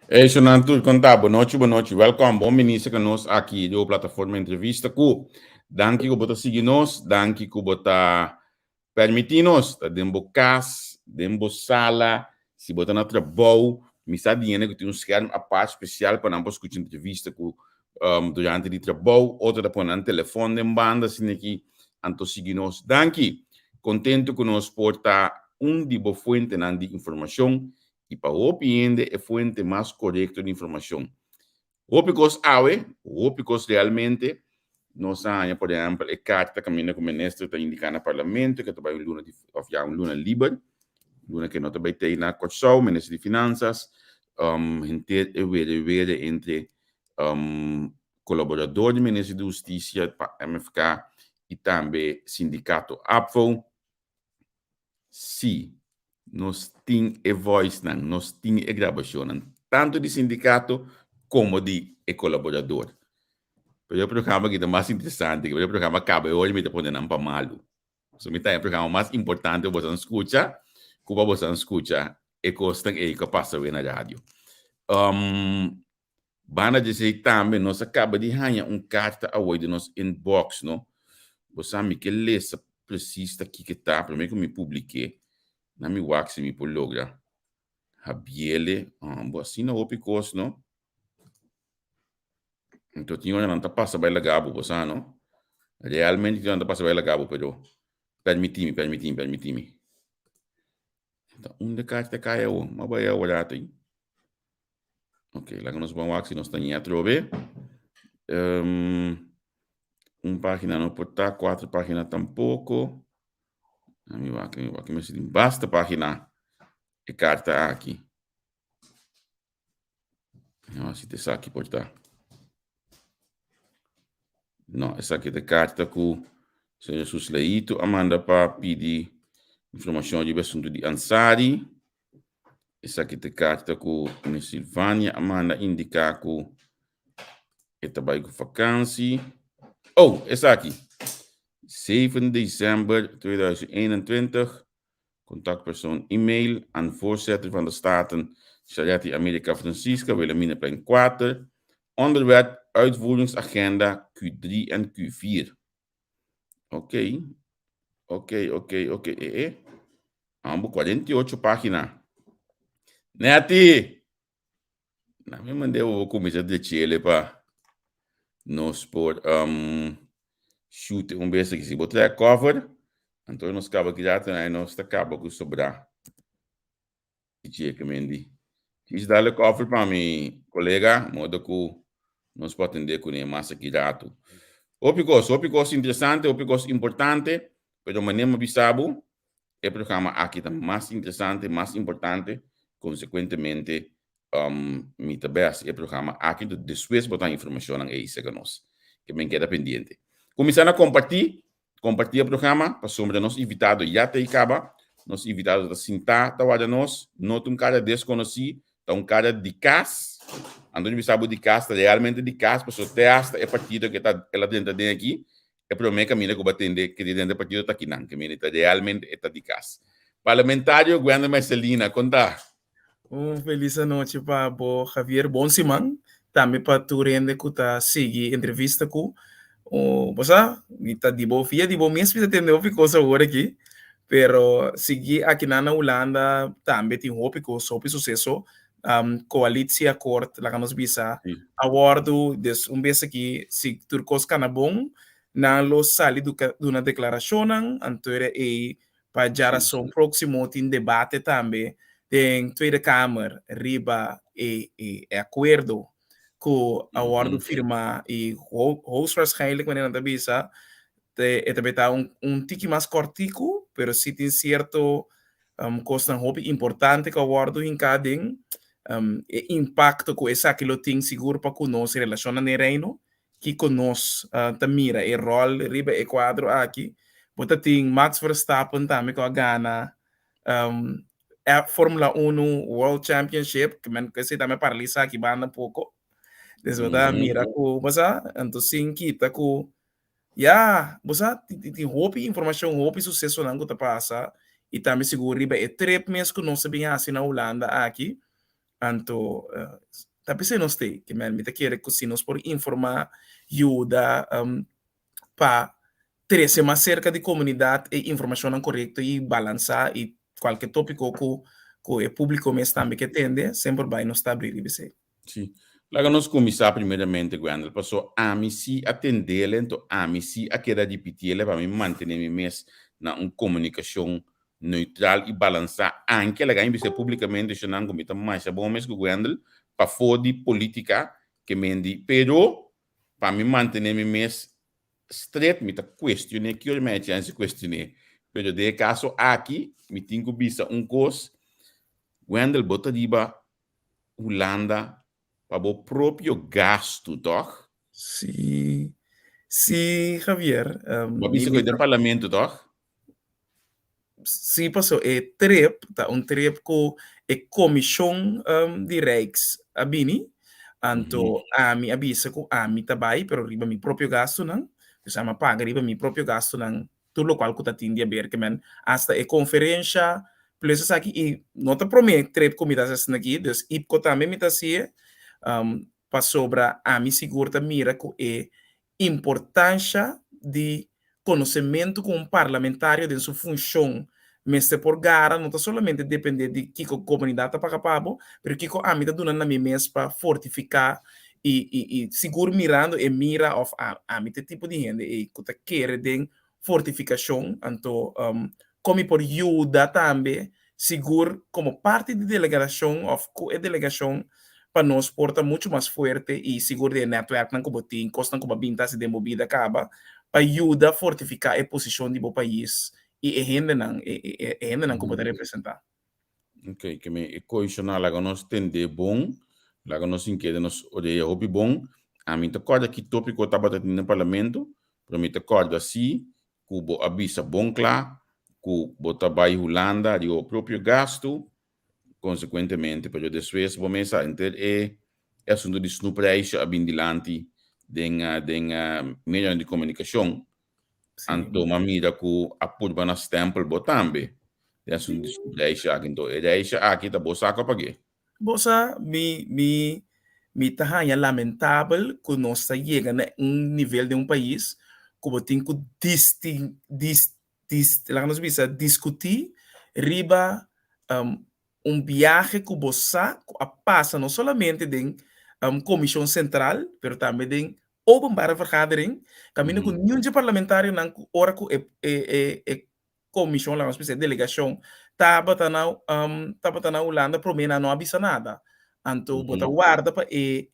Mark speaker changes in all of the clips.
Speaker 1: Hey, Shonan tur, kon ta? Bonochi, bonochi. Welkom, bon bini serka nos aki riba plataforma Entrevista Ku. Danki ku bo ta sigui nos, danki ku bo ta permití nos ta den bo kas, den bo sala, si bo ta na trabou, mi sa di hende ku tin un skerm apart spesial pa nan por skucha entrevista ku durante di trabou, otro ta pone nan telefòn den banda asina aki, anto sigui nos. Danki! Kontentu ku nos por ta un di bo fuentenan di informashon i pa hopi hende e fuente mas korekto di informashon. Hopi kos awe, hopi kos realmente, nos a haña por ehèmpel e karta kaminda ku minister ta indiká na parlamento ke ta bai un luna di òf ya un luna liber, luna ke no ta bai tei na Kòrsou, minister di Finansas, henter e were were entre kolaborador di minister di Hustisia pa MFK i tambe sindikato ABVO. Sí, nos tin e voicenan, nos tin e grabashonnan, tantu di sindikato komo di e kolaborador. Pero e programa aki ta mas interesante, e programa kaba e ora mi ta pone nan pa malu. So mi ta e programa mas importante pa boso skucha, ku pa boso skucha e kosnan ei ku a pasa awe na radio. Um, Banda di esei tambe nos a kaba di haña un karta awor den nos inbox, no. Bo sa mi ke lesa presis ta kiko ta promé ku mi publik'é. Na mi wak si mi por logra habiele. Bo asina hopi kos, no. Anto tin ora nan ta pasa bai laga bo, bo sa, no. Realmente tin ora nan ta pasa bai laga bo, pero permití mi, permití mi, permití mi. Ta unda e karta kai awor? M'a bai awor rato ei. Ok, laga nos ban wak si nos ta ña atrobe. Um, un página no por ta, cuatro página tampoco. Mi wak, mi wak, mi tin basta página e carta aki. No, si te saki por ta. No, esaki ta e karta ku señor Susleito a manda pa pidi informashon riba asuntu di Ansari. Esaki ta e karta ku Miss Silvania a manda indiká ku e ta bai ku fakansi. Oh, esaki! 7 december 2021 Contactpersoon e-mail aan voorzitter van de Staten Charetti America Francisca, Wilhelminaplein 4. Onderwerp uitvoeringsagenda Q3 en Q4. Oké, oké, oké, oké. Eh, eh. Ambo 48 pagina. Nettie! Na mi mand'é bo kuminsá drech'ele pa nos por um, shoot un bes aki. Si bo trae cover, anto nos kaba ki rato na nos ta kaba ku sobrá. Dje mendi. Kis dale cover pa mi kolega, modo ku nos por atendé kuné mas aki rato. Hopi kos, hopi kos interesante, hopi kos importante, pero manera mi a bisa bo, E programa aki ta mas interesante, mas importante, konsekuentemente mi ta bai hasi e programa aki, enton despues bo ta haña informashonnan ei serka nos. Ke men keda pendiente. Kuminsá na kompartí, kompartí e programa, pasobra nos invitado ya ta ei kaba, nos invitado ta sintá ta warda nos, no ta un kara deskonosí, ta un kara di kas, anto mi bisa bo di kas, ta realmente di kas, pasobra te asta e partido ke ta el a drenta den aki, E promé kaminda ku bo a tende ke di denter partido ta kinan, ke mende ta realmente e ta di kas. Parlamentario Gwenda Mercelina, kon ta?
Speaker 2: Un felis anochi pa bo Javier, bon siman, tambe pa tur hende ku ta sigui entrevista ku bo sa mi ta di bo via di bo mes mi ta tende hopi kos awor aki, pero sigui akinan na Hulanda tambe tin hopi kos, hopi suseso, coalitieakkoord laga nos bisa a wordu des un bes aki si tur kos kana bon nan lo sali duna deklarashonnan anto era ei pa djarason proksimo tin debate tambe den Tweede Kamer riba e e akuerdo ku a wordu firma i hoogstwaarschijnlijk manera nan ta bisa e ta beta un tiki mas kòrtiku pero si tin sierto Kosnan hopi importante ku a wòrdu hinká den e impakto ku esaki lo tin sigur pa ku nos relashonnan den Reino. Kiko nos ta mira e ròl riba e kuadro aki? Bo ta tin Max Verstappen tambe ku a gana Formula Uno World Championship, ke men esei tambe a paralisá aki banda poko. Des bo ta mira ku bo sa, anto sin kita ku Ya, bo sa, tin hopi informashon, hopi susesonan ku ta pasa i tambe sigur riba e trip mes ku nos a bin hasi na Hulanda aki. Anto ta p'esei nos t'ei. Ke men mi ta kere ku si nos por informá, yuda pa trese mas serka di komunidat e informashonnan korekto i balansá i kualke tópiko ku ku e públiko mes tambe ke tende, semper bai nos ta abrí riba esei.
Speaker 1: Sí. Laga nos kuminsá primeramente, Gwendel, paso ami sí a tendel ento ami sí a keda ripitiel pa mi mantené mi mes na un komunikashon neutral i balansá, anke laga mi bisa públikamente eshonan ku mi ta masha bon mes ku Gwendel pafó di polítika ke mendi, pero pa mi mantené mi mes stret mi ta kuestion'é ki ora mi a chèns di kuestion'é, pero den e kaso aki mi tin ku bisa un kos, Gwendel bo ta riba Hulanda pa bo propio gastu tòg?
Speaker 2: Sí, sí Javier.
Speaker 1: Bo a bisa ku e den parlamento tòg?
Speaker 2: Sí, paso e trip ta un trip ku e komishon di Rijks a bini, anto ami a bisa ku ami ta bai pero riba mi propio gastunan, dus ami a paga riba mi propio gastunan tur lokual ku ta tin di aber ke men hasta e konferensha plus esaki i no ta promé trip ku mi ta hasi asina aki, dus IPCO tambe mi ta hasié pasobra ami sigur ta mira ku e importansha di konosementu ku un parlamentario den su funshon mester por gara no ta solamente depende di kiko komunidat ta paga pa bo, pero kiko ami ta duna na mi mes pa fortifiká i i i sigur mirando e mira òf ami ta e tipo di hende ei ku ta kere den fortifikashon, anto kon mi por yuda tambe sigur komo parti di delegashon òf ku e delegashon pa nos por ta muchu mas fuerte i sigur di e nètwèrknan ku bo tin, kosnan ku bo a bin ta hasi den bo bida kaba pa yuda fortifiká e posishon di bo pais i e hendenan, e hendenan ku bo ta representá.
Speaker 1: Ok, ke me e koishoná laga nos tendé bon, laga nos sink'é den nos orea hopi bon. Ami ta kòrda ki tópiko tabata tin den parlamento, pero mi ta kòrda sí ku bo a bisa bon kla ku bo ta bai Hulanda riba bo propio gastu, konsekuentemente, pero despues bo mes a henter e asuntu di snoepreisje a bin dilanti den den medionan di komunikashon, anto mi a mira ku a purba na stèmpel bo tambe den asuntu di snoepreisje aki, anto e reisje aki ta bo sako a pag'é.
Speaker 2: Bo sa, mi, mi, mi ta haña lamentabel ku nos ta yega na un nivel den un pais ku bo tin ku distin, dis, dis, laga nos bisa, diskutí riba un biahe ku bo sa ku a pasa no solamente den Komishon Sentral, pero tambe den Openbare Vergadering, kaminda ku niun dje parlamentarionan ku ora ku e, e, e, e komishon, laga nos bisa e delegashon, tabata na tabata na Hulanda promé nan no a bisa nada. Anto bo ta warda pa e,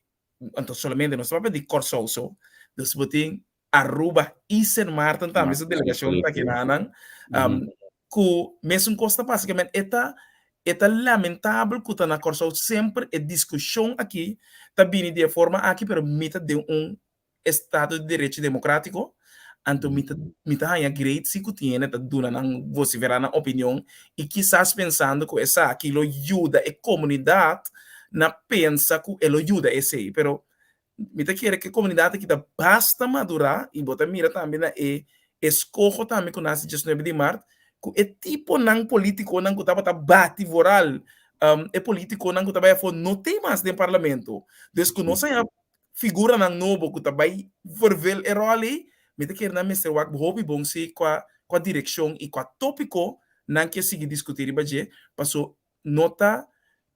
Speaker 2: anto solamente nos ta papia di Kòrsou so, dus bo tin Aruba i Sint Maarten tambe su delegashon ta kinanan, ku mesun kos ta pasa, ke men e ta e ta lamentabel ku ta na Kòrsou semper e diskushon aki ta bini di e forma aki, pero mi ta den un estado di derecho demokratiko, anto mi ta mi ta haña great si ku tin hende ta duna nan vosiferá nan opinion i kisas pensando ku esaki lo yuda e komunidat na pensa ku e lo yuda esei, pero mi ta kere ku e komunidat aki ta basta madurá i bo ta mira tambe na e eskoho tambe ku nase diesnuebe di mart ku e tiponan politikonan ku tabata bati vooral e politikonan ku ta bai afó no tin mas den parlamento, dus ku nos haña figuranan nobo ku ta bai vervul e ròl ei, mi ta kere nan mester wak hopi bon si kua kua direkshon i kua tópiko nan ke sigui diskutí riba dje, paso no ta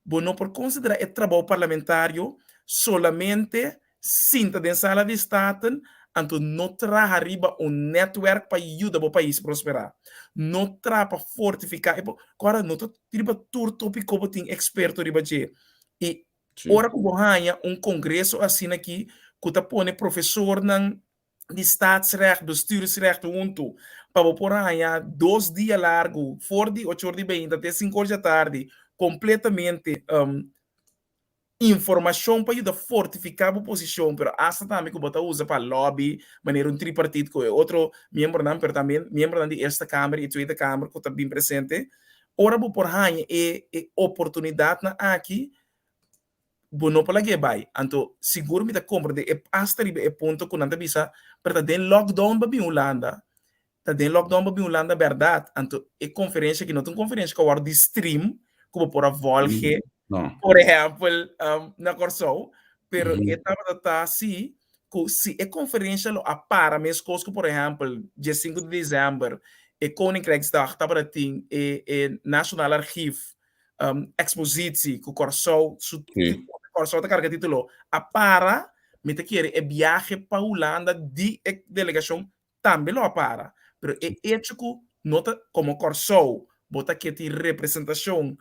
Speaker 2: bo no por konsiderá e trabou parlamentario solamente sinta den sala di Staten anto no traha riba un nètwèrk pa yuda bo pais prosperá, no traha pa fortifiká e kòrda no ta riba tur tópiko bo tin eksperto riba dje i Ora ku bo haña un kongreso asina aki ku ta pone profesornan di staatsrecht, bestuursrecht huntu pa bo por haña dos dia largu for di ocho or di beinta te sinku or djatardi kompletamente informashon pa yuda fortifiká bo posishon pero asta tambe ku bo ta usa pa lobby manera un tripartit ku e otro miembronan pero tambe miembronan di Eerste Kamer i Tweede Kamer ku ta bin presente. Ora bo por haña e e oportunidatnan aki, bo no por lag'é bai. Anto sigur mi ta komprendé e asta riba e punto ku nan ta bisa, pero ta den lockdown bo bin Hulanda, ta den lockdown bo bin Hulanda bèrdat. Anto e konferensha aki no ta un konferensha ku a wòrdu di stream ku bo por a vòlge.
Speaker 1: No.
Speaker 2: Por ehèmpel, na Kòrsou, pero e tabata ta si ku si e konferensha lo a para meskos ku por ehèmpel diesinku di desèmber e Koninkrijksdag tabata tin e e Nationaal Archief ekspositsie ku Kòrsou su Kòrsou ta karga título a para, mi ta kere e biahe pa Hulanda di e delegashon tambe lo a para. Pero e echo ku no ta komo Kòrsou bo ta ke tin representashon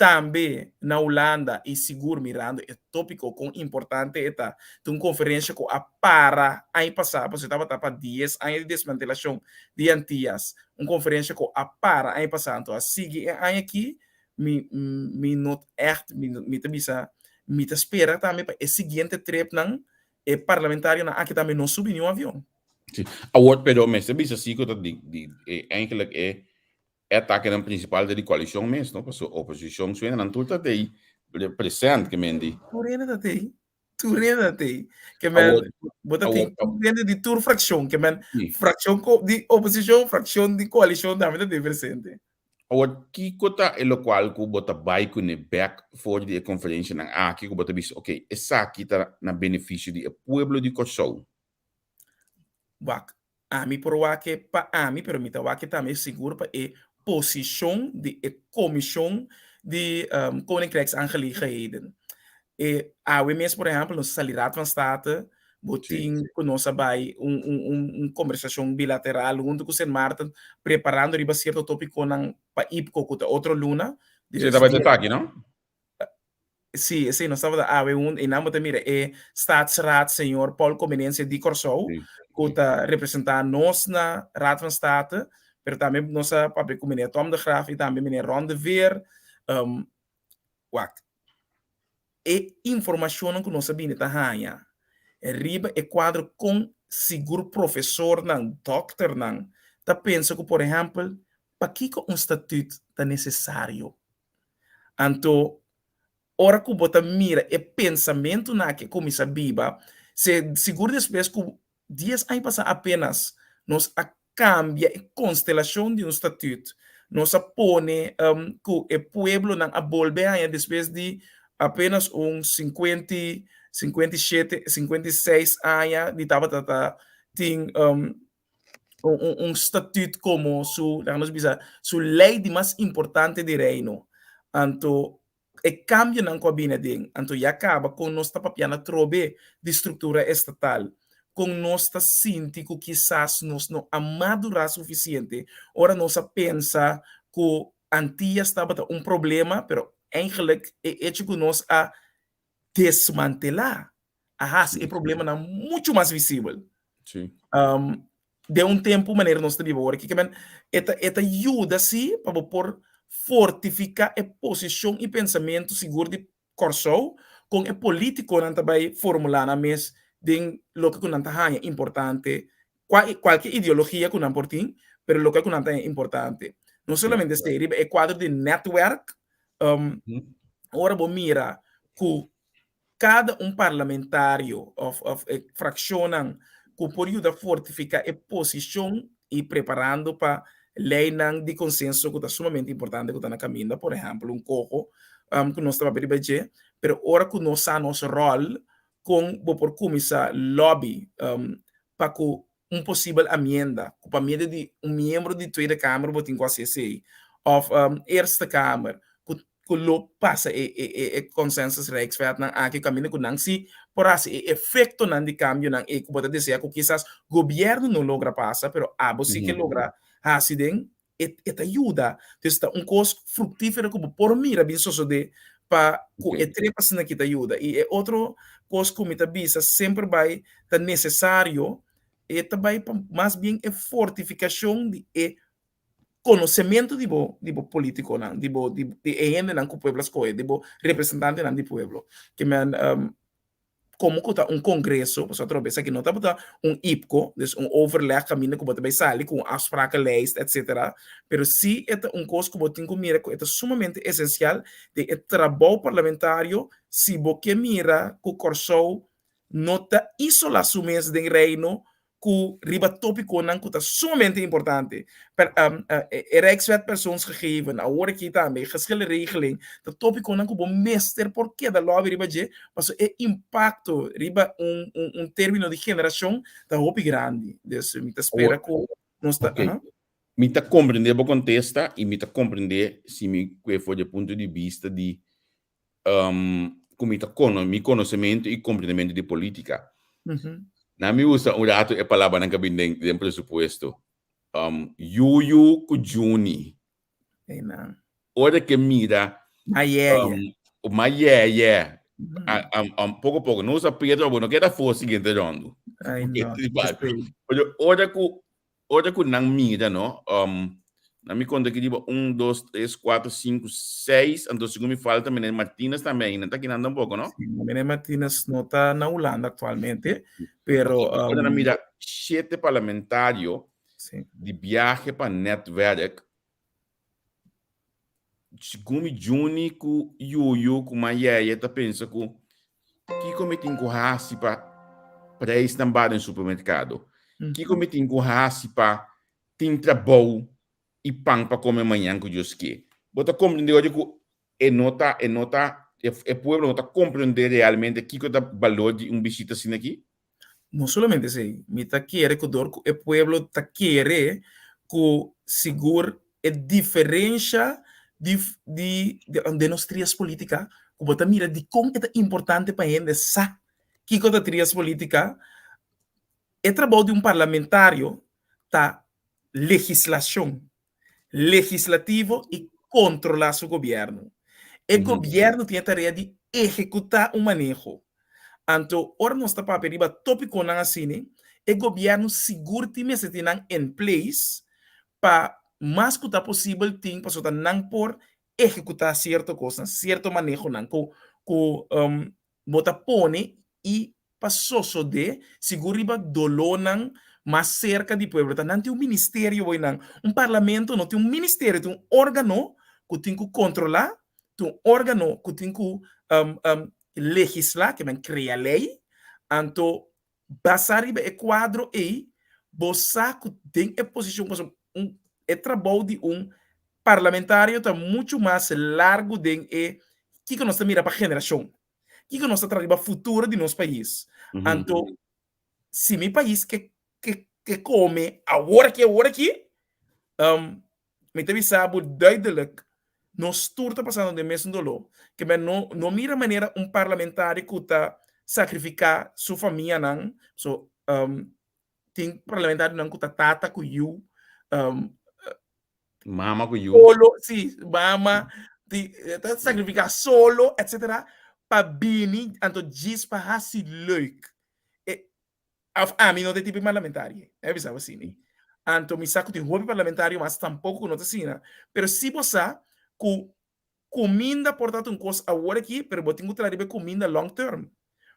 Speaker 2: tambe na Hulanda i sigur mirando e tópiko kon importante e ta, ta un konferensha ku a para aña pasá, pasobra e tabata pa dies aña di desmantelashon di Antias, un konferensha ku a para aña pasá, anto a sigui e aña aki, mi mi no ègt mi mi ta bisa mi ta spera tambe pa e siguiente tripnan e parlamentarionan aki tambe no subi niun avion.
Speaker 1: Sí. Awor, pero mester bisa sí ku ta di di eigenlijk e E atakenan principal ta di coalicion mes, no? Paso oposicion suena nan tur ta tei present ke men di.
Speaker 2: Tur hende ta tei. Tur hende ta tei. Ke men bo ta tin tur hende di tur fraccion. Ke men fraccion di oposicion, fraccion di coalicion tambe ta tei presente.
Speaker 1: Awor, kiko ta e lokual ku bo ta bai kuné bèk for di e konferenshanan aki ku bo ta bisa, oke, esaki ta na benefisio di e pueblo di Kòrsou?
Speaker 2: Wak, ami por wak e pa ami, pero mi ta wak e tambe sigur pa e posishon di e komishon di Koninkrijksaangelegenheden. E awe mes, por ehèmpel, nos a sali Raad van State, bo tin ku nos a bai un un un un kombersashon bilateral huntu ku Sint Maarten, preparando riba sierto topikonan pa IPCO ku ta otro luna.
Speaker 1: Sí, ta bai ta taki, no?
Speaker 2: Sí, esei nos tabata awe un i nan bo ta mira e Staatsraad señor Paul Comenencia di Kòrsou ku ta representá nos na Raad van State, pero tambe nos a papia ku meneer Tom de Graaf i tambe meneer Ron de Veer. Wak, e informashonnan ku nos a bini ta haña riba e kuadro kon sigur profesornan, dòkternan ta pensa ku por ehèmpel pakiko un statüt ta nesesario. Anto, ora ku bo ta mira e pensamentunan aki a kuminsá biba, se sigur despues ku dies aña pasá apenas nos a kambia e konstelashon di un statüt, nos a pone ku e pueblonan a bolbe haña despues di apenas un sinkuenta i sinkuenta i shete, sinkuenta i seis aña di tabata ta tin un statuut como su, laga nos bisa, su ley di mas importante di reino. Anto e cambionan cu a bini aden, anto ya caba con nos ta papiando atrobe di structura estatal, con nos ta sinti cu kisas nos no a madura suficiente ora nos a pensa cu Antillas tabata un problema, pero eigenlijk e hecho cu nos a desmantela a hasi e problemanan muchu mas visibel.
Speaker 1: Sí.
Speaker 2: Den un tempu manera nos ta biba awor aki, kimen e ta e ta yuda sí pa bo por fortifiká e posishon i pensamentu sigur di Kòrsou kon e polítikonan ta bai formulá nan mes den loke ku nan ta haña importante, kua kualke ideologia ku nan por tin, pero loke ku nan ta haña importante. No solamente esei, riba e kuadro di nètwèrk, ora bo mira ku kada un parlamentario of of e frakshonnan ku por yuda fortifiká e posishon i preparando pa leinan di konsenso ku ta sumamente importante ku ta na kaminda, por ehèmpel un koho ku nos ta papia riba dje, pero ora ku nos sa nos ròl kon bo por kuminsá lòbi pa ku un posibel amienda ku pa medio di un miembro di Tweede Kamer bo tin ku hasi esei òf Eerste Kamer ku ku lo pasa e e e e consensus Rijkswetnan aki kaminda ku nan si por hasi e efektonan di kambionan ei ku bo ta desea ku kisas gobièrnu no logra pasa pero abo si ke logra hasi den e e ta yuda. Dus ta un kos fruktífero ku bo por mira bin sosodé pa ku e trep asina ki ta yuda. I e otro kos ku mi ta bisa semper bai ta nesesario, e ta bai pa mas bien e fortifikashon di e konosementu di bo di bo polítikonan, di bo di e hendenan ku pueblo a skohe, di bo representantenan di pueblo. Ke men komo ku ta un kongreso, pasobra atrobe esaki no tabata un IPCO, dus un overleg kaminda ku bo ta bai sali ku un afsprakenlijst etcetera, pero si e ta un kos ku bo tin ku mira ku e ta sumamente esensial den e trabou parlamentario si bo ke mira ku Kòrsou no ta isola su mes den Reino. ku riba tópikonan ku ta sumamente importante. Per, um, e Rijkswet Persoonsgegeven, awor aki tambe, geschillenregeling, ta tópikonan ku bo mester por keda lòbi riba dje, pasobra e impakto riba un, un, un término di generashon ta hopi grandi. Dus mi ta spera ku nos ta.
Speaker 1: Okay. Mi ta komprendé bo kontesta i mi ta komprendé si mi kue for di e punto di bista di ku mi ta kono mi konosementu i komprendementu di politika. Nan mi usa un ratu e palabranan ku a bin den den presupuesto. Yuyu ku Juni.
Speaker 2: Einan.
Speaker 1: Ora ke mira
Speaker 2: Mayeye.
Speaker 1: Mayeye. Poko poko. No usa Pedro, bo no keda afó siguiente rondu.
Speaker 2: Ai no.
Speaker 1: Pero ora ku Ora ku nan mira no, nan mi konta aki riba un, dos, tres, kuater, sinku, seis, anto segun mi falta Meneer Martinez tambe ainda ta aki nan tampoco no?
Speaker 2: Si, Meneer Martinez no ta na Hulanda aktualmente, pero.
Speaker 1: Ora nan mira shete parlamentario di biahe pa netwerk, Segun mi Juni ku Yuyu ku Mayeye ta pensa ku kiko mi tin ku hasi pa prijsnan baha den supermerkado? Kiko mi tin ku hasi pa tin trabou i pan pa kome mañan ku Dios ke? Bo ta komprendé oye ku e no ta e no ta e pueblo no ta komprendé realmente kiko ta balor di un bishita asina aki?
Speaker 2: No solamente esei, mi ta kere ku dor ku e pueblo ta kere ku sigur e diferensha di di den nos trias politica ku bo ta mira dikon e ta importante pa hende sa kiko ta trias politica. E trabou di un parlamentario ta legislashon, legislativo i kontrolá su gobièrnu. E gobièrnu tin e tarea di ehekutá un maneho. Anto ora nos ta papia riba tópikonan asina, e gobièrnu sigur tin mester tin nan in place pa mas ku ta posibel tin pasobra nan por ehekutá sierto kosnan, sierto manehonan ku ku bo ta pone i pa sosodé sigur riba dolónan mas serka di pueblo. Ta nan tin un ministerio boy nan. Un parlamento no tin un ministerio, tin un órgano ku tin ku kontrolá, tin un órgano ku tin ku legislá, ke men krea lei. Anto basá riba e kuadro ei, bo sa ku den e posishon, pasobra un e trabou di un parlamentario ta muchu mas largu den e kiko nos ta mira pa generashon. Kiko nos ta traha riba futuro di nos pais? Anto, si mi pais ke ke ke kome awor aki awor aki, mi ta bisa bo duidelijk, nos tur ta pasando den mesun doló. Ke men no no mira manera un parlamentario ku ta sakrifiká su famianan, so tin parlamentarionan ku ta tata ku yu,
Speaker 1: Mama ku yu.
Speaker 2: Solo, si, mama, di, ta sacrifica solo, etcetera, pa bini, anto djis pa hasi leuk. E, of ami no ta e tipo di parlamentario, e bisa bo asina. Anto mi sa ku tin hopi parlamentario mas tampoko ku no ta asina, pero si bo sa ku Kuminda por ta un kos awor aki, pero bo tin ku traha riba e kuminda long term.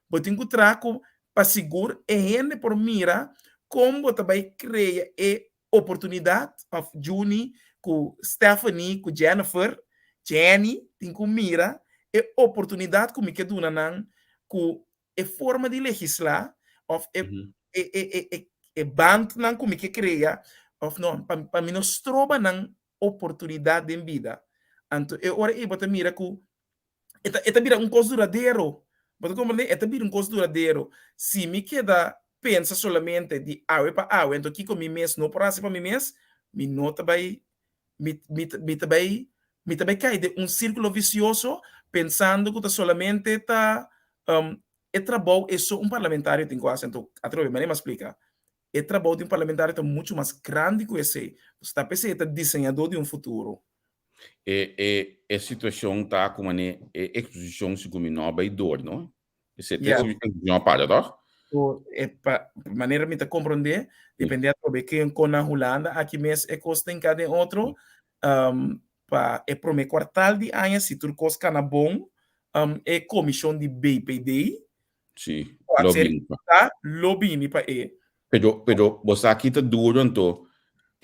Speaker 2: Bo tin ku traha ku pa sigur e hende por mira kon bo ta bai krea e oportunidat òf Junie ku Stephanie ku Jennifer, Jenny tin ku mira e oportunidat ku mi ke duna nan ku e forma di legislá òf e e e e e bandnan ku mi ke krea òf no pa pa mi no stroba nan oportunidat den bida. Anto e ora ei bo ta mira ku e ta e ta bira un kos duradero. Bo ta komprendé? E ta bira un kos duradero. Si mi keda pensa solamente di awe pa awe, anto kiko mi mes no por hasi pa mi mes, mi no ta bai mi mi mi ta bai mi ta bai kai den un sirkulo visioso pensando ku ta solamente ta e trabou e so un parlamentario tin ku hasi. Anto atrobe manera mi a splika, E trabou di un parlamentario ta muchu mas grandi ku esei. Pues ta p'esei e ta diseñadó di un futuro.
Speaker 1: E e e situashon ta ku manera e eksposishon segun mi no a bai dor, no? Esei ta e eksposishon a para, tòg?
Speaker 2: So, e pa manera mi ta komprondé, dependé atrobe ken kon na Hulanda, aki mes e kos ta hinká den otro. Pa e promé kuartal di aña, si tur kos kana bon, e komishon di BPD
Speaker 1: Sí,
Speaker 2: Ku a
Speaker 1: lo
Speaker 2: ser
Speaker 1: bini pa.
Speaker 2: ta lo bini pa e.
Speaker 1: Pero, pero bo sa ki ta duro anto?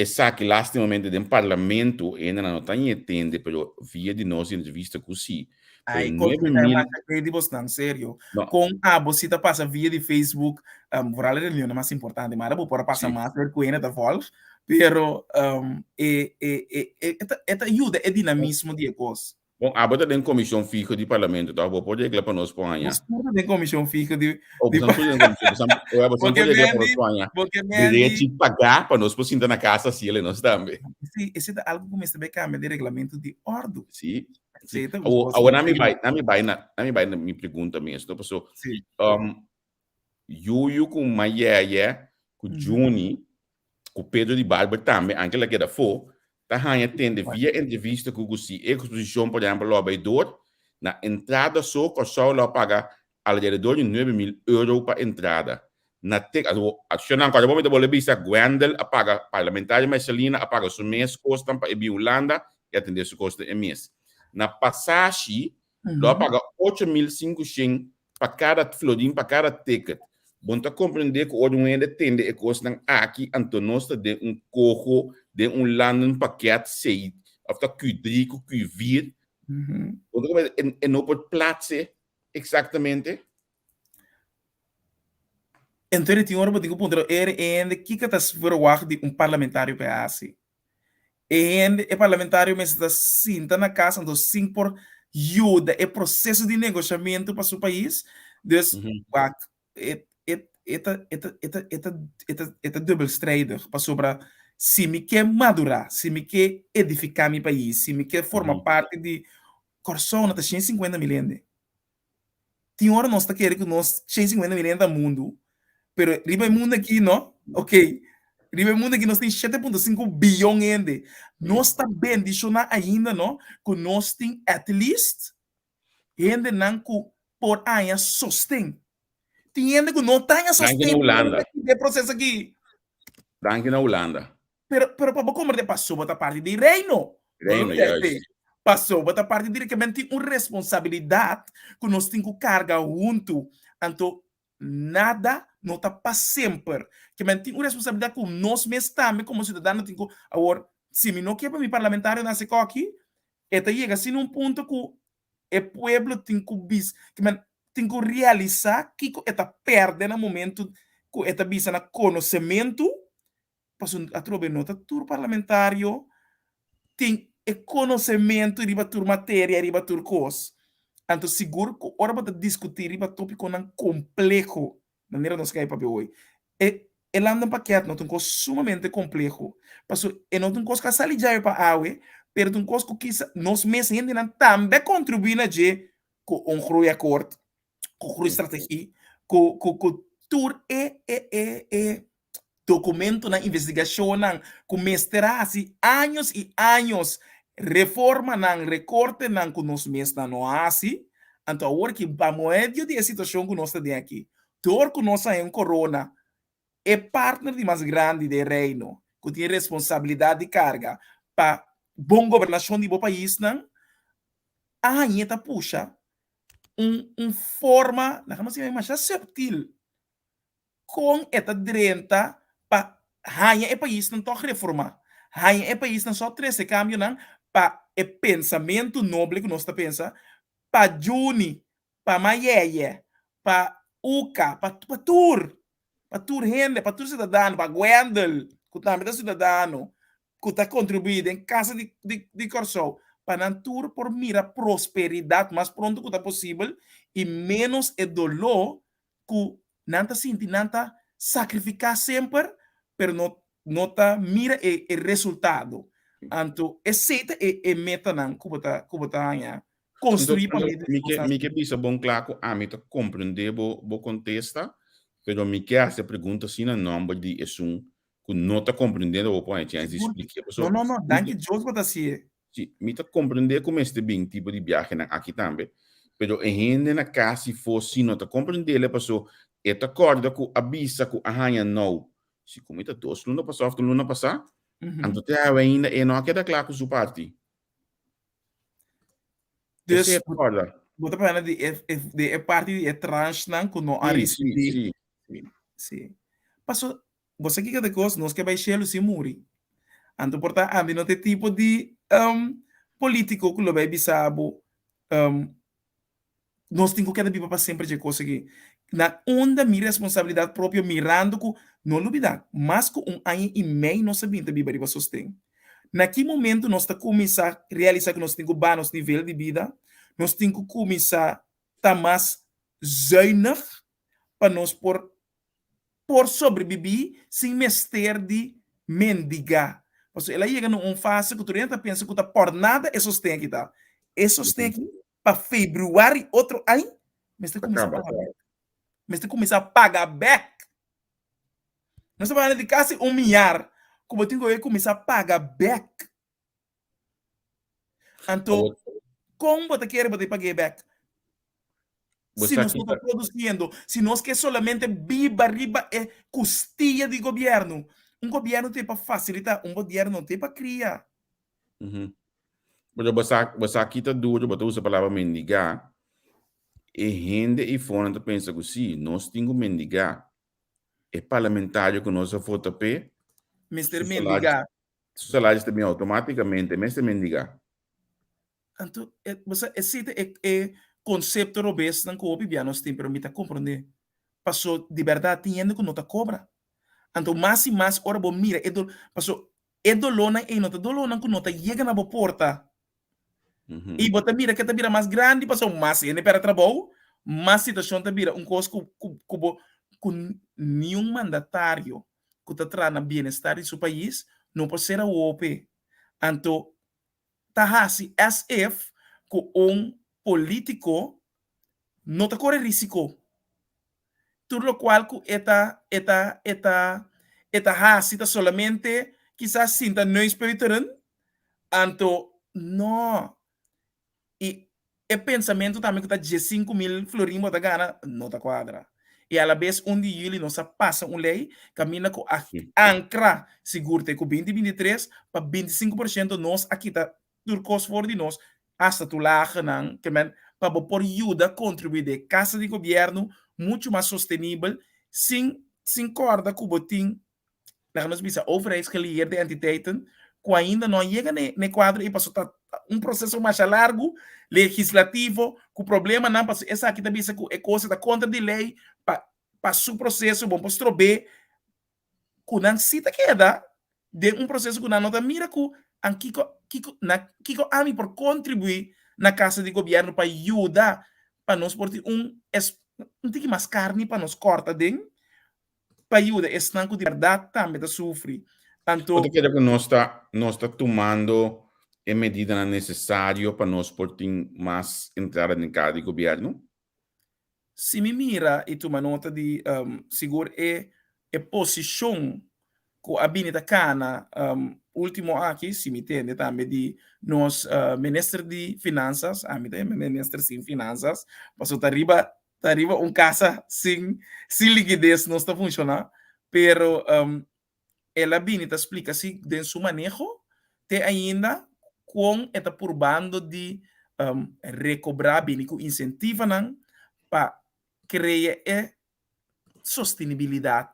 Speaker 1: Esaki lastimamente den parlamento hendenan no ta ñe tende pero via di nos entrevista cu si. Pero
Speaker 2: Ay, con
Speaker 1: nuebe
Speaker 2: ta
Speaker 1: mil
Speaker 2: masha cree di bosnan, serio.
Speaker 1: No.
Speaker 2: Con abo si ta pasa via di Facebook, vooral e reunionnan mas importante, maar bo por a pasa
Speaker 1: Si.
Speaker 2: mas ver cu hende ta volg, pero e, e, e, e, e ta, e ta yuda e dinamismo di e cos.
Speaker 1: Bon, abo ta den komishon fiho di parlamento, toch? Bo por regla pa nos por haña.
Speaker 2: Nos tur ta den komishon fiho di
Speaker 1: Oh,
Speaker 2: di
Speaker 1: bosan tur den komishon. Bosan, oh, bosan por
Speaker 2: Porque
Speaker 1: regla pa nos
Speaker 2: Mandy,
Speaker 1: por haña.
Speaker 2: porque Mandy
Speaker 1: Derechi pagá pa nos por sinta na kas así, nos tambe.
Speaker 2: Sí, ese ta algo ku mester bai kambia den reglamento di òrdu.
Speaker 1: Sí, sí.
Speaker 2: Esei ta un
Speaker 1: Awor,
Speaker 2: kos
Speaker 1: awor nami
Speaker 2: increíble.
Speaker 1: bai, nami bai na, nami bai na mi pregunta mes, no? Paso,
Speaker 2: Sí.
Speaker 1: Yuyu ku Mayeye, ku Juni, ku Pedro di Barber tambe, anke el a keda afó, ta haña tende via entrevista ku ku si e eksposishon, por ehèmpel, lo a bai dor, na entrada so Kòrsou lo a paga alrededor di 9000 euro pa entrada. Na te, akshonan kòrda bo mi ta bolbe bisa, Gwendel a paga, parlamentario Mercelina a paga su mes kosnan pa e bin Hulanda i atendé su kosnan e mes. Na pasashi lo a paga 8500 pa kada florin, pa kada ticket. Bo no ta comprende cu ora un hende tende e cosnan aki, anto nos ta den un coho, den un landenpakket C, of ta Q3 cu Q4. Bo ta comprende? E, e no por plaatse exactamente.
Speaker 2: Entonces tin ora bo tin cu puntra e hende kico ta verwacht di un parlamentario pa e haci. E hende, e parlamentario mester ta sinta na cas anto sin por yuda e proceso di negociamento pa su pais. Dus, wak, e, e, e ta, e ta, e ta, e ta, e ta, e ta dubbelstrijdig, pasobra si mi ke madura, si mi ke edifica mi pais, si mi ke forma parti di Kòrsou no ta 150 mil hende. Tin ora nos ta kere ku nos 150 mil hende ta mundu, pero riba e mundu aki no, ok, riba e mundu aki nos tin 7.5 biyon hende. Nos ta bendishoná ainda no, ku nos tin at least hendenan ku por haña sosten. Tin hende ku no ta haña
Speaker 1: Danki
Speaker 2: sosten
Speaker 1: na Hulanda.
Speaker 2: den e proseso aki.
Speaker 1: Danki na Hulanda.
Speaker 2: Pero, pero pa bo komprende, paso bo ta parti di reino.
Speaker 1: Reino, juist.
Speaker 2: Paso bo ta parti di, ke men tin un responsabilidat ku nos tin ku karga huntu. Anto nada no ta pa semper. Ke men tin un responsabilidat ku nos mes tambe komo siudadano tin ku, awor, si mi no ke pa mi parlamentario nase koki, e ta yega asina un punto ku e pueblo tin ku bis, ke men tin ku realisá kiko e ta pèrdè na momento ku e ta bisa na konosementu. Pasobra atrobe no ta tur parlamentario tin e konosementu riba tur materia, riba tur kos. Anto sigur ku ora bo ta diskutí riba tópikonan kompleho, manera nos kai papia hoy, e e landenpakket no ta un kos sumamente kompleho. Pasobra e no ta un kos ku a sali djawe pa awe, pero ta un kos ku kisa nos mes hendenan tambe a kontribuí na dje ku un groeiakkoord, ku groeistrategie, ku ku ku tur e e e e Documentonan, investigacionnan cu mester a haci años y años, reformanan, recortenan cu nos mesnan no a haci, anto awor ki pa medio di e situacion cu nos ta den aki, door cu nos a haña un corona, e partner di mas grandi den Reino cu tin responsabilidad di carga pa bon gobernacion di bo paisnan, a hañ'e ta pusha un un forma, laga nos yama masha subtil, Kon e ta drenta pa haña e paisnan tòg reformá, haña e paisnan sò trese kambionan pa e pensamentu noble ku nos ta pensa, pa Juni, pa Mayeye, pa Uka, pa pa tur, pa tur hende, pa tur siudadano, pa Gwendel ku tambe ta siudadano, ku ta kontribuí den kasa di di di Kòrsou, pa nan tur por mira prosperidat mas pronto ku ta posibel i ménos e doló ku nan ta sinti nan ta sakrifiká semper, pero no no ta mira e e resultado. Anto esei ta e e metanan ku bo ta ku bo ta haña konstruí pa medio di
Speaker 1: Mi ke
Speaker 2: kosnan
Speaker 1: mi ke bisa bon kla ku ami ta komprendé bo bo kontesta, pero mi ke hasi e pregunta asina na nòmber di esun ku no ta komprendé bo por haña chèns di
Speaker 2: Sigur.
Speaker 1: splik'é.
Speaker 2: No,
Speaker 1: Pasobra
Speaker 2: no, no, danki Dios bo ta hasié.
Speaker 1: Si, mi ta comprende cu mester bin tipo di biahenan aki tambe, pero e hende na cas si fo si no ta comprendele paso e ta corda cu a bisa cu a haña nou, si cu mi ta dos luna pasa of un luna pasa, anto te awe ainda e no a keda cla cu su parti.
Speaker 2: Dus, Esey e ta corda. Bo ta papia di e, e, di e parti di e tranchenan cu no a
Speaker 1: Si, si,
Speaker 2: ricibi.
Speaker 1: si.
Speaker 2: Si, si. Paso, bo sa kico ta e cos? Nos ke bay shelu sin muri. Anto por ta ami no ta e tipo di politico cu lo bay bisa bo nos tin cu keda biba pa semper dje cos aki. Na unda mi responsabilidad propio mirando cu, no lubida, mas cu un aña y mei nos a bin ta biba riba sosten. Na ki momento nos ta cuminsa realisa cu nos tin cu baha nos nivel di bida, nos tin cu cuminsa ta mas zuinig pa nos por por sobrebibí sin mester di mendigá. Pasobra el a yega na un fase ku tur hende ta pensa ku ta por nada e sosten aki ta. E sosten aki pa februari otro aña mester kuminsá paga bèk. Mester kuminsá paga bèk. Nos ta papia di kasi un miar ku bo tin ku kuminsá paga bèk. Anto, kon bo ta kere bo ta pag'é bèk? Si nos no ta produsiendo, si nos ke solamente biba riba e kustia di gobièrnu. Un gobièrnu ta pa fasilitá, un gobièrnu no ta pa kria.
Speaker 1: Pero bo sa, bo sa ki ta duro, bo ta usa palabra mendigá. E hende eifonan ta pensa ku si, nos tin ku mendigá. E parlamentario ku nos a vota p'e,
Speaker 2: Mester mendigá.
Speaker 1: Su salaris ta bin automáticamente, mester mendiga.
Speaker 2: Anto, e, bo sa, esei ta e, e konsepto robesnan ku hopi bia nos tin, pero mi ta komprondé. Paso, di bèrdat, tin hende ku no ta kobra. Anto, mas i mas ora bo mira e dol, paso, e dolónan ei no ta dolónan ku no ta yega na bo porta. I bo ta mira ke ta bira mas grandi, paso mas hende pèrdè trabou, mas situashon ta bira un kos ku, ku, ku bo, ku niun mandatario ku ta traha na bienestar di su pais no por ser awope. Anto ta hasi as if ku un politiko no ta kore risiko. Tur lokual ku e ta e ta e ta e ta hasi ta solamente kisas sinta neuspeuteren, anto no. I e pensamentu tambe ku ta 15.000 florin bo ta gana no ta kuadra. I alabes un di yuli nos a pasa un lei kaminda ku a ankra sigur te ku 2023 pa 25% nos a kita tur kos for di nos hasta tulagenan ke men pa bo por yuda kontribuí den e kasa di gobièrnu muchu mas sostenibel sin sin kòrda ku bo tin laga nos bisa overheidsgelieerde entiteiten ku ainda no a yega na e kuadro ei pasobra ta un proseso masha largu legislativo ku problemanan pasobra esaki ta bisa ku e kos ta kontra di lei pa pa su proseso bo por strob'é ku nan si ta keda den un proseso ku nan no ta mira ku an kiko kiko na kiko ami por kontribuí na kasa di gobièrnu pa yuda pa nos por tin un un tiki mas karni pa nos kòrta den pa yuda esnan ku di bèrdat tambe ta sufri. Anto.
Speaker 1: Bo ta kere ku nos ta nos ta tumando e medidanan nesesario pa nos por tin mas entrada den kara di gobièrnu?
Speaker 2: Si mi mira i tuma nota di sigur e e posishon ku a bini ta kana ultimo aki, si mi tende tambe di nos minister di finansas, ami ta yama minister sin finansas, pasobra ta riba ta riba un casa sin sin liquidez nos ta funciona, pero um, el a bini ta splica si den su maneho te ainda con e ta purbando di um, recobra bini cu incentivanan pa crea e sostenibilidad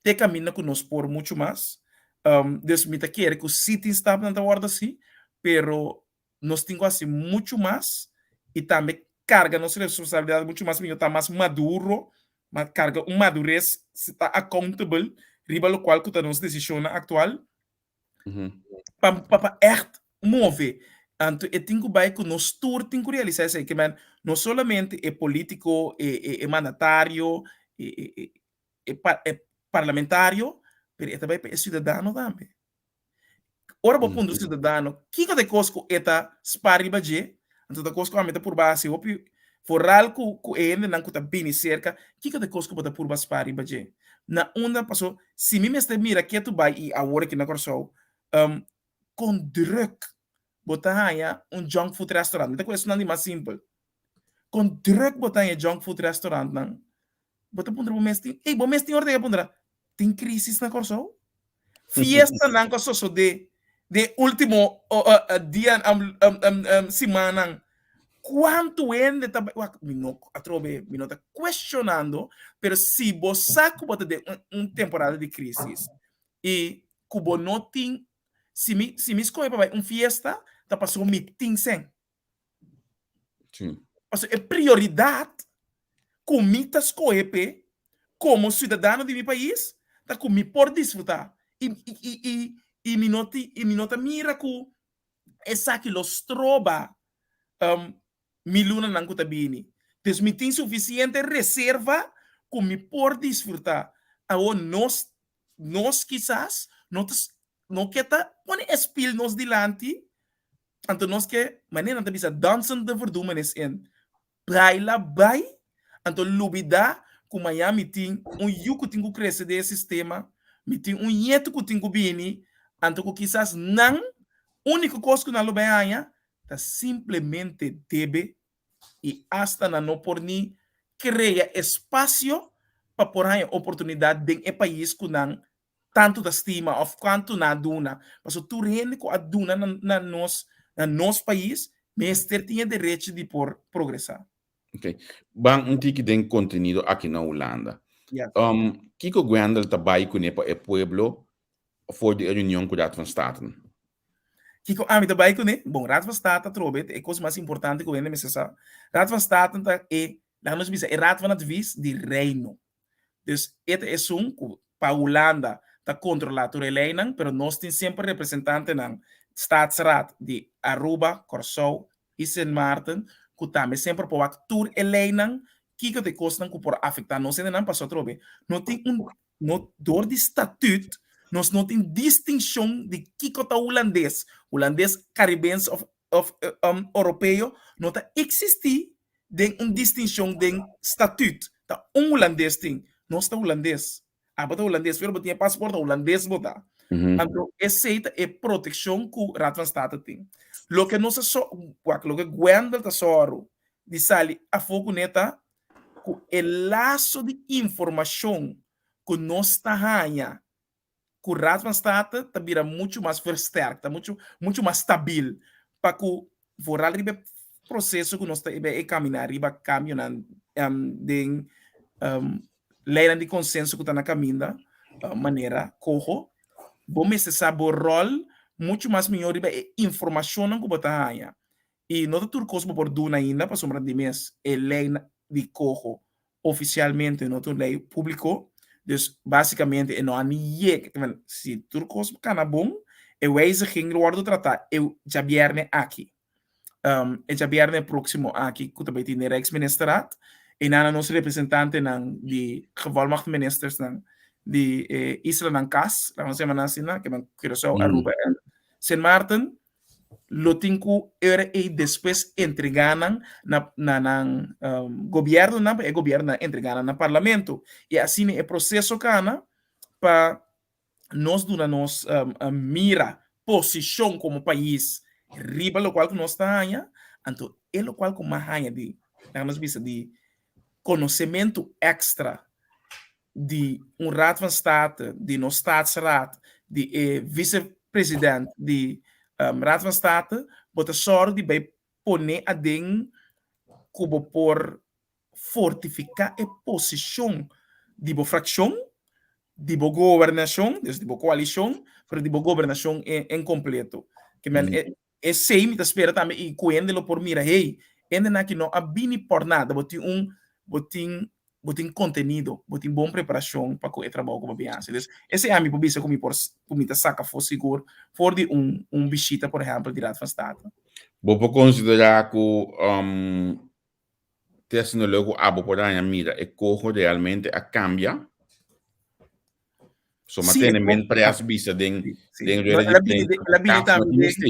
Speaker 2: te caminda cu nos por mucho mas. Um, dus mi ta kere cu si tin stapnan ta wordo haci, pero nos tin ku hasi muchu mas i tambe karga nos responsabilidat muchu mas mihó, ta mas maduro, ma karga un madures, ta accountable riba lokual ku ta nos desishonnan aktual pa pa pa ègt move. Anto e tin ku bai ku nos tur tin ku realisá esei, ke men no solamente e polítiko, e e e mandatario, e e e e e parlamentario, pero e ta bai pa e siudadano tambe. Ora bo puntra un siudadano kiko ta e kos ku e ta spar riba dje, anto ta kos ku ami ta purba hasi hopi, foral ku ku e hendenan ku ta bini serka, kiko ta e kos ku bo ta purba spar riba dje? Na unda paso si mi mester mira ketu bai i awor aki na Kòrsou, kon drùk bo ta haña un junk food restaurant, mi ta ku esunnan di mas simpel, kon drùk bo ta haña junk food restaurantnan, bo ta puntra bo mes tin, ey bo mes tin ora ta puntra, tin krisis na Kòrsou? Fiestanan ku a sosodé den último dia simannan, kuantu hende ta bai, wak mi no atrobe mi no ta kuestionando, pero si bo sa ku bo ta den un temporada di krisis i ku bo no tin. Si mi si mi skohe pa bai un fiesta ta pasobra mi tin sèn.
Speaker 1: Sí.
Speaker 2: Pasobra e prioridat ku mi ta skohe p'e komo siudadano di mi pais ta ku mi por disfrutá i i i i mi no tin i mi no ta mira ku esaki lo stroba mi lunanan ku ta bini. Dus mi tin sufisiente reserva ku mi por disfrutá. Awor nos nos kisas no ta no ke ta pone e spil nos dilanti, anto nos ke, manera nan ta bisa, dansen de verdoemenis in. Baila bai, anto lubidá ku mañan mi tin un yu ku tin ku krese den e sistema, mi tin un ñetu ku tin ku bini, anto ku kisas nan úniko kos ku nan lo bai haña ta simplemente debe i asta nan no por ni krea espasio pa por haña oportunidat den e pais ku nan tantu ta stima òf kuantu nan a duna. Pasobra tur hende ku a duna na nos na nos pais mester tin e derecho di por progresá.
Speaker 1: Ok. Ban un tiki den kontenido aki na Hulanda.
Speaker 2: Yes.
Speaker 1: Kiko Gwendell ta bai kuné pa e pueblo for di e reunion ku Raad van State?
Speaker 2: Kiko ami ta bai kuné? Bon, Raad van State atrobe ta e kos mas importante ku hende mester sa. Raad van State ta e, laga nos bisa, e raad van advies di Reino. Dus e ta esun ku pa Hulanda ta kontrolá tur e leinan, pero nos tin semper representantenan, Staatsraad, di Aruba, Kòrsou i Sint Maarten ku tambe semper por wak tur e leinan, kiko ta e kosnan ku por afektá nos hendenan, pasobra atrobe no tin un no dor di statüt nos no tin distinshon di kiko ta hulandes, hulandes karibense òf òf oropeo no ta eksistí den un distinshon den statüt, ta un hulandes tin, nos ta hulandes, abo ta hulandes, pero bo tin e pasport ta hulandes bo ta. Anto esei ta e protekshon ku Raad van State tin. Loke nos a so, wak, loke Gwendell ta sòru di sali afó kuné ta ku e laso di informashon ku nos ta haña ku Raad van State ta bira muchu mas versterkt, ta muchu muchu mas stabil pa ku vooral riba e proseso ku nos ta e kaminá riba kambionan den leinan di konsenso ku ta na kaminda manera koho, bo mester sa bo ròl muchu mas mihó riba e informashonnan ku bo ta haña. I no ta tur kos bo por duna ainda pasobra di mes e lei di koho ofisialmente no ta un lei públiko, dus básikamente e no a ni yega, si tur kos kana bon e wijziging lo wòrdu tratá e djabièrnè aki, e djabièrnè próksimo aki ku ta bai tin den Rijksministerraad, einan nos representantenan di gevolmagte ministersnan di e islanan kas, laga nos yama nan asina, Curaçao, Aruba en Sint Maarten, lo tin ku ora ei despues entregá nan na na nan gobièrnunan pa e gobièrnunan entregá nan na parlamento. I asina e proseso kana pa nos duna nos mira, posishon komo pais riba lokual ku nos ta haña, anto e lokual ku mas haña di, laga nos bisa di konosementu èkstra di un Raad van State, di nos Staatsraad, di e vicepresident di Raad van State, bo ta sòru di bai pone aden ku bo por fortifiká e posishon di bo frakshon, di bo gobernashon, dus di bo koalishon, pero di bo gobernashon en kompleto. Ke men Esei mi ta spera tambe i ku hende lo por mira, hey, hendenan aki no a bini por nada, bo tin un, bo tin, bo tin kontenido, bo tin bon preparashon pa ku e trabou ku bo bin hasi. Dus esei ami por bisa ku mi por, ku mi ta saka afó sigur for di un, un bishita por ehèmpel di Raad van State.
Speaker 1: Bo por konsiderá ku Te asina leu ku abo por haña mira e koho realmente a kambia. So ma
Speaker 2: Sí, e
Speaker 1: tene
Speaker 2: koho
Speaker 1: men pres bisa den
Speaker 2: Sí, sí.
Speaker 1: den
Speaker 2: No,
Speaker 1: rueda
Speaker 2: el
Speaker 1: di
Speaker 2: a bini
Speaker 1: prensa
Speaker 2: den,
Speaker 1: ku
Speaker 2: el a bini
Speaker 1: kas no
Speaker 2: tambe
Speaker 1: tin
Speaker 2: den,
Speaker 1: mester.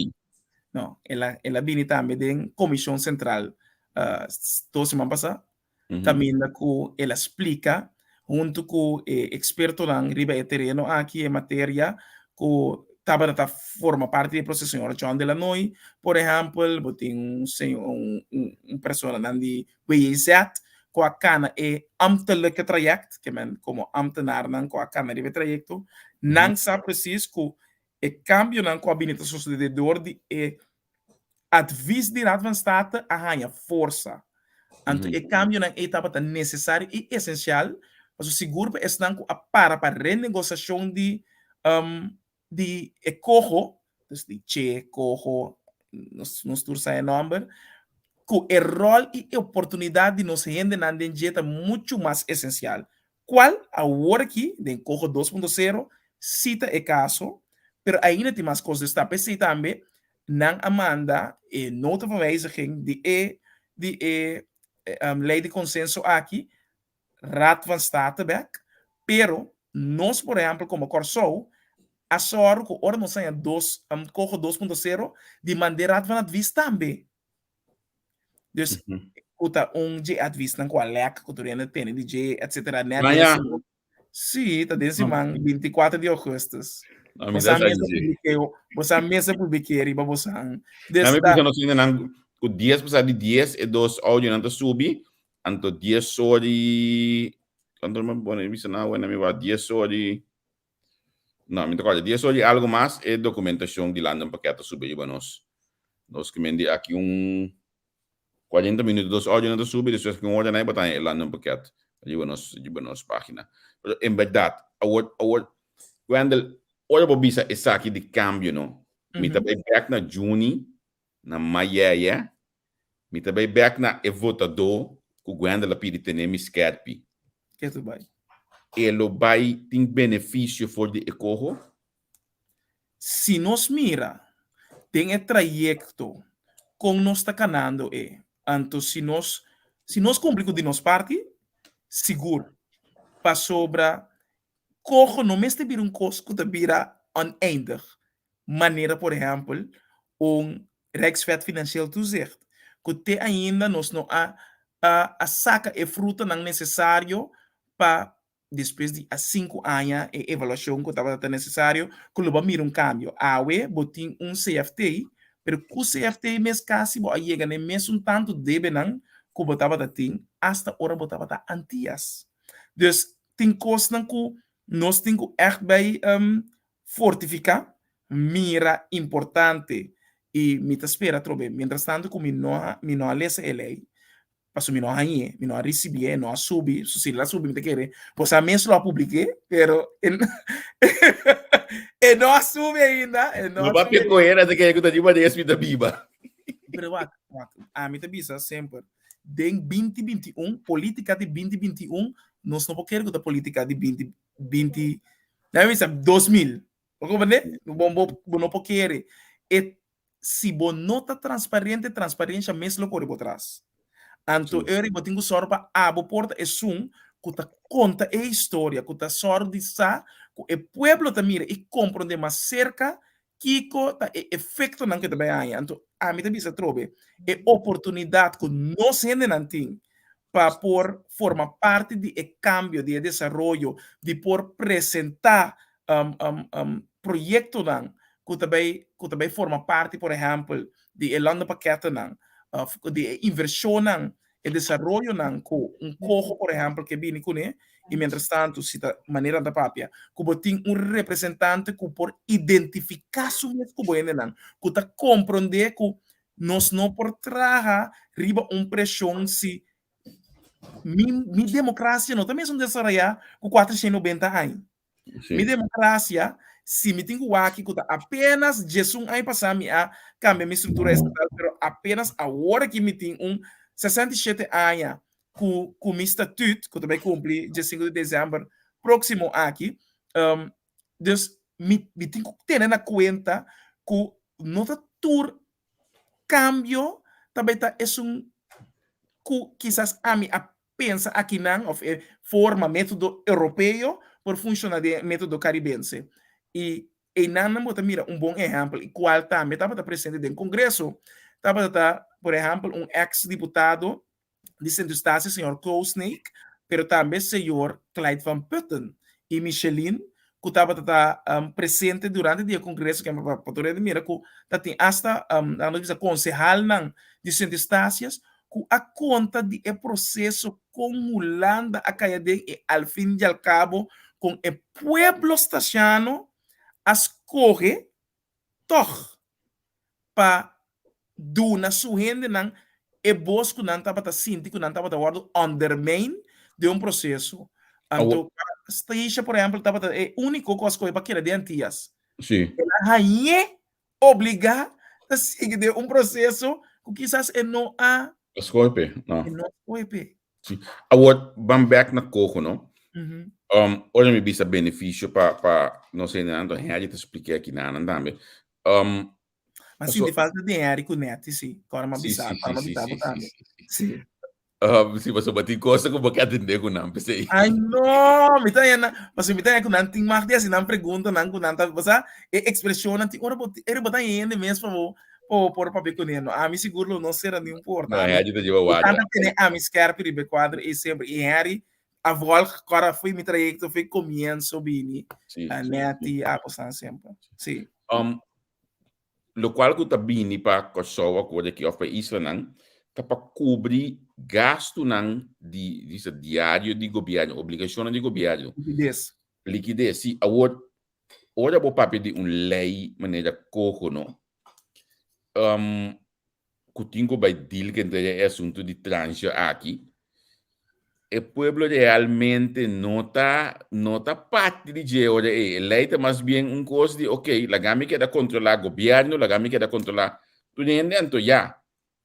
Speaker 2: no, el a, el a bini tambe den Komishon Sentral uh, dos siman pasá. Kaminda ku el a splika huntu ku e ekspertonan riba e tereno aki, e materia, ku tabata ta forma parti di e proseso. Señor John de Lannoy, por ehèmpel, bo tin un señor, un un personanan di WJZ ku a kana e ambtelijke traject, ke men komo ambtenarnan ku a kana riba e trayekto, nan sa presis ku e kambionan ku a bini ta sosodé dor di e Advies di Raad van State a haña forsa. Anto e kambionan ei tabata nesesario i esensial, pasobra sigur pa esnan ku a para pa renegosiashon di di e koho. dus di Che, Coho, nos, nos tur sa e nòmber, ku e ròl i e oportunidat di nos hendenan den dje ta muchu mas esensial. Kual awor aki den Coho 2.0 si ta e kaso, pero ainda tin mas kos. Dus ta p'esei tambe nan a manda e nota van wijziging di e di e lei di konsenso aki Raad van State bek, pero nos por ehempel komo Kòrsou a sòru ku ora nos haña dos Coho 2.0 di mand'é Raad van Advies tambe. Dus ku ta un dje adviesnan ku a lèk ku tur hende tene di dje etcetera nèt den siman. Sí, ta den siman 24 di augustus. Bosan mes a publiké, bosan mes a publiké riba bosan.
Speaker 1: Dus ta. Nos hendenan ku 10 pasá di 10 e dos audionan ta subi Anto dies or di Anto mi pone bisa na wena mi wak dies or di No, mi ta kòrda dies or di algo mas e dokumentashon di landenpakket ta subi riba nos. Nos ke men di aki un 40 minuto dos audio nan ta subi despues ki un ora nan e bota e landenpakket riba nos riba nos pagina. Pero en bèrdat awor awor Wendel ora bo bisa esaki di kambio no mi ta bai bèk na juni na mayèyè Mi ta bai bek na e votadó ku Gwendel a pidi tene mi skèrpi.
Speaker 2: Ke tu bai?
Speaker 1: E lo bai tin benefisio for di e koho?
Speaker 2: Si nos mira den e trayekto kon nos ta kanando e, anto si nos si nos kumpli ku di nos parti, sigur, pasobra koho no mester bira un kos ku ta bira oneindig, manera por ehèmpel un Rijkswet Financieel Toezicht, ku te ainda nos no a a saka e frutanan nesesario pa despues di a sinku aña e evaluashon ku tabata ta nesesario ku lo bo a mira un kambio. Awe bo tin un CFT, pero ku CFT mes kasi bo a yega na e mesun tantu debenan ku bo tabata tin asta ora bo tabata Antias. Dus tin kosnan ku nos tin ku ègt bai fortifiká, mira importante i mi ta spera atrobe. Mientras tanto ku mi no a mi no a lesa e lei, pasobra mi no a hañ'é, mi no a risibié, no a subi, so si el a subi mi ta kere bo sa mes lo a publik'é, pero e e no a subi ainda, e no
Speaker 1: No
Speaker 2: a
Speaker 1: papia
Speaker 2: subi
Speaker 1: ku hende ta kere ku ta riba des mi ta biba.
Speaker 2: Pero wak, wak, ami ta bisa semper, den 2021, politika di 2021, nos no por kere ku ta politika di 20 20, laga mi bisa 2000. Bo comprende? Bo, bo, bo no por kere. E, si bo no ta transparente, transparencia mes lo kore bo tras. Anto eri bo tin ku sòru pa abo por ta esun ku ta konta e historia, ku ta sòru di sa ku e pueblo ta mira i komprondé mas serka kiko ta e efektonan ku e ta bai haña. Anto ami ta bisa atrobe, e oportunidat ku nos hendenan tin pa por forma parti di e kambio, di e desaroyo, di por presentá proyektonan ku ta bai ku ta bai forma parti por ehèmpel di e landenpakketnan òf di e invershonnan, e desaroyonan ku un koho por ehèmpel ke bini kuné i mientrastantu si ta manera nan ta papia ku bo tin un representante ku por identifiká su mes ku bo hendenan, ku ta komprondé ku Nos no por traha riba un preshon si mi, mi demokrasia no ta mesun desaroyá ku 490 aña.
Speaker 1: Sí.
Speaker 2: Mi demokrasia, si mi tin ku wak ku ta apenas 11 aña pasá mi a kambia mi struktura estatal, pero apenas awor aki mi tin un 67 aña ku, ku mi statuut, ku ta bai kumpli 15 di desèmber próksimo aki. Dus mi, mi tin ku tene na kuenta ku no ta tur kambio ta bai ta esun ku kisas ami a pensa akinan òf e forma, método europeo por funshoná den e método karibense. I einan nan bo ta mira un bon ehèmpel i kual tambe tabata presente den kongreso, tabata ta por ehèmpel un eks diputado di Sint Eustatius, señor Koosnijk, pero tambe señor Clyde van Putten y Micheline, cu tabata ta presente durante di e congreso, ke pa pa tur hende mira cu ta tin hasta nan nos bisa consehalnan di Sint Eustatius cu a conta di e proceso con Hulanda a cay aden y al fin y al cabo con e pueblo Statiano a scoge tog pa duna su hendenan e bos ku nan tabata sinti ku nan tabata wòrdu ondermijn den un proseso. Anto Stacia por ehèmpel tabata e úniko ku a skohe pa keda den Antias.
Speaker 1: Sí.
Speaker 2: El a hañ'é. Obligá ta sigui den un proseso ku kisas e no a.
Speaker 1: Skohe p'e, no.
Speaker 2: E no a skohe p'e.
Speaker 1: Si. Awor, ban bèk na Coho, no? Ora mi bisa benefisio pa pa nos hendenan, anto Henry ta splik'é aki nanan tambe.
Speaker 2: Ma sinti falta di Henry ku Netty, si. Kòrda mi a bisa, kòrda mi a bisa bo tambe. Si.
Speaker 1: Si, pasobra tin cosa ku bo ke atendé ku nan, p'esei.
Speaker 2: Ai no, mi ta haña nan, pasobra mi ta haña ku nan tin mag di hasi nan preguntanan ku nan ta, bo sa, e ekspreshonnan tin ora bo ora bo ta haña hende mes pa bo pa bo por papia kuné no. Ami sigur lo no sera ni un porta.
Speaker 1: No, Henry ta lleva
Speaker 2: Mi
Speaker 1: warda.
Speaker 2: tanta tene ami skèrpi riba e kuadro ei semper i Henry a vòlg kòrda fo'i mi trayekto fo'i komienso bini Netty aposnan semper. Si.
Speaker 1: Lokual ku ta bini pa Kòrsou akor aki òf pa e islanan ta pa kubri gastunan di bisa diario di gobièrnu, obligashonnan di gobièrnu.
Speaker 2: Likides.
Speaker 1: Likides, si. Awor, ora bo papia di un lei manera koho no, ku tin ku bai deal ku entre e asuntu di transio aki, e pueblo realmente no ta no ta parti di dje ora ei. E lei ta mas bien un kos di ok, laga mi keda kontrolá gobièrnu, laga mi keda kontrolá tur hende, anto ya,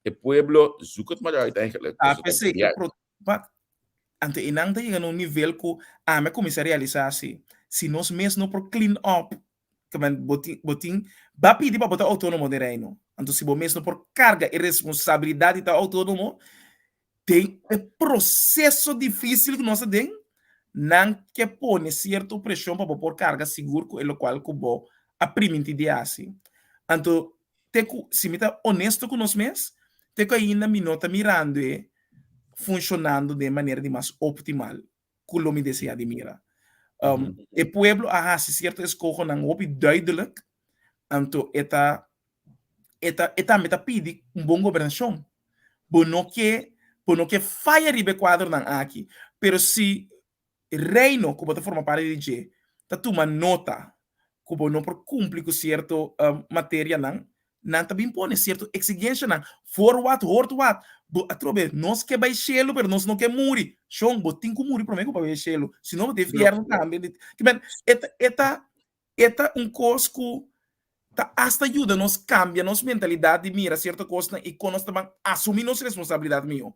Speaker 1: e pueblo zoek het maar uit eigenlijk.
Speaker 2: A p'esei e pro pa anto einan ta yega na un nivel ku ami a kuminsá realisá si, si nos mes no por clean up Tamen bo tin, bo tin, ba pidi pa bo ta outónomo den Reino. Anto si bo mes no por karga e responsabilidat di ta outónomo, den e proseso difísil ku nos ta den, nan ke pone sierto preshon pa bo por karga sigur ku e lokual ku bo a primintí di hasi. Anto te ku, si mi ta onesto ku nos mes, te ku ainda mi no ta mirando e funshonando den e manera di mas optimal. ku lo mi deseá di mira. E pueblo a hasi sierto eskohonan hopi duidelijk, anto e ta e ta e tambe ta pidi un bon gobernashon. Bo no ke bo no ke faya riba e kuadronan aki, pero si Reino ku bo ta forma parti di dje ta tuma nota ku bo no por kumpli ku sierto materianan, nan ta bin pone sierto eksigenshanan. Voor wat hoort wat. Bo atrobe, nos ke bai shelu pero nos no ke muri. Shon, bo tin ku muri promé ku bo bai shelu, si no bo ta e fièrnu tambe. Kiben, e ta e ta e ta un kos ku ta asta yuda nos kambia nos mentalidat di mira sierto kosnan i kon nos ta ban asumí nos responsabilidat mihó.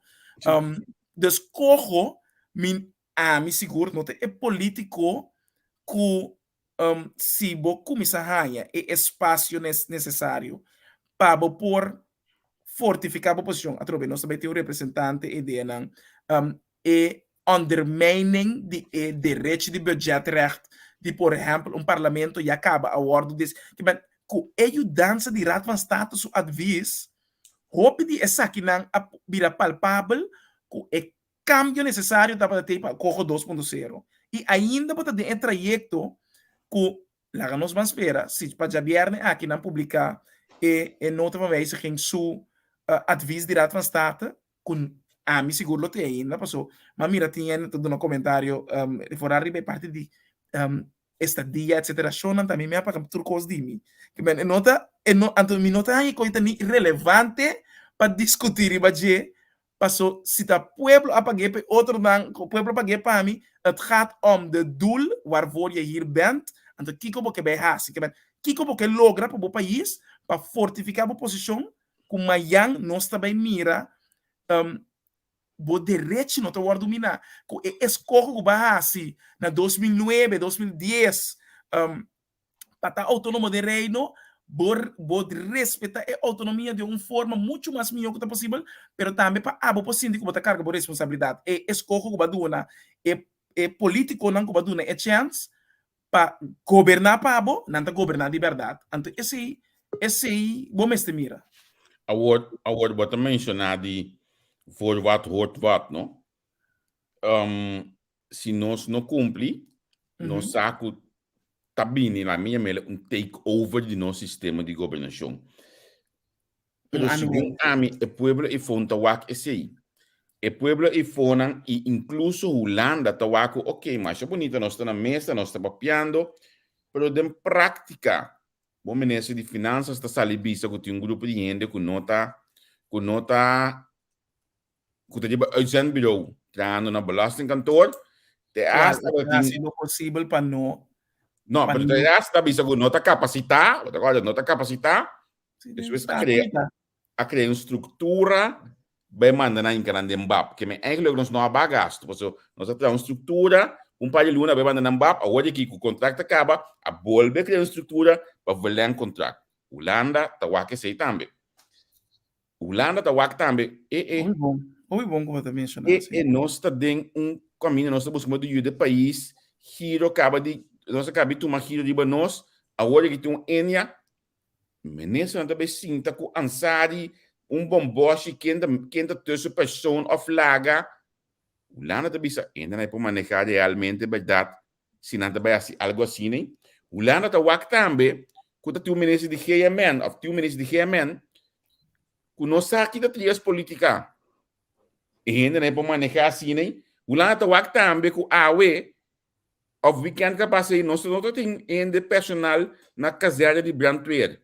Speaker 2: Dus koho mi ami sigur no ta e polítiko ku si bo kuminsá haña e espasio nesesario pa bo por fortifiká bo posishon, atrobe nos ta bai tin un representante e ideanan, e ondermijning di e derecho di budgetrecht di por ehèmpel un parlamento ya kaba a wòrdu des, ku e yudansa di Raad van State su advis, hopi di esakinan a bira palpabel ku e Cambio necesario tabata tei pa Coho 2.0 y ainda bo ta den e trayecto cu laga nos ban spera si pa djabierne aki nan publica e e nota van wijziging su advies di Raad van State cu ami sigur lo tei ainda paso m'a mira tin hende ta duna comentario vooral riba e parti di estadia etcetera shownan tambe mi a paga tur cos di mi ke men e no ta e no anto mi no ta haña e ta ni relevante pa discuti riba dje Paso si ta pueblo a pag'é pa e otronan, ku pueblo a pag'é pa mi, het gaat om de doel waarvoor je hier bent, anto kiko bo ke bai hasi? Ke men, kiko bo ke logra pa bo pais, pa fortifiká bo posishon, ku mayan nos ta bai mira bo derechi no ta wòrdu miná, ku e eskoho ku bo a hasi na 2009, 2010, pa ta outónomo den Reino, bo bo respetá e outonomia den un forma muchu mas mihó ku ta posibel, pero tambe pa abo por sinti ku bo ta karga bo responsabilidat. E eskoho ku bo a duna e e polítikonan ku bo a duna e chèns pa goberná pa bo, nan ta goberná di bèrdat. Anto esei esei bo mester mira.
Speaker 1: Awor awor bo ta menshoná di voor wat hoort wat, no? Si nos no kumpli, nos sa ku ta bini, la mi yam'el un take over di nos sistema di gobernashon. Pero segun ami, e pueblo eifoon ta wak esei. E pueblo eifoonnan i inkluso Hulanda ta wak ku ok, masha bunita nos ta na mesa, nos ta papiando, pero den práktika bo minister di finansas ta sali bisa ku tin un grupo di hende ku no ta ku no ta ku ta riba uitzendbureau trahando na belastingkantoor te
Speaker 2: Cual
Speaker 1: hasta
Speaker 2: a
Speaker 1: tin
Speaker 2: hasi lo posibel pa no.
Speaker 1: No, pero te ta bisa ku no ta kapasitá, bo ta kòrda, no ta kapasitá. Despues a krea, a krea un struktura bai manda nan hinka nan den bab. Ke men eigenlijk nos no a ba gasto, paso nos a traha un struktura, un par di luna bai manda nan bab, awor di aki ku kontrakt a kaba, a bolbe krea un struktura pa verleng kontrakt. Hulanda ta wak esei tambe. Hulanda ta wak tambe e e.
Speaker 2: Hopi bon, hopi bon ku bo ta menshoná
Speaker 1: E e nos ta den un kaminda, nos ta buska modo di yuda e pais, giro kaba di, nos a kaba di tuma giro riba nos, awor aki tin un enia, ministernan ta bai sinta ku Ansari, un bomboshi, ken ta ken ta tussenpersoon òf laga, Hulanda ta bisa, hende nan e por manehá realmente bèrdat si nan ta bai hasi algu asina. Hulanda ta wak tambe ku ta tin un minister di GMN òf tin un minister di GMN ku no sa ki ta trias politika. E hendenan e por manehá asina. Hulanda ta wak tambe ku awe òf wikènt ku a pasa ei nos no ta tin hende personal na kazèrne di brandweer.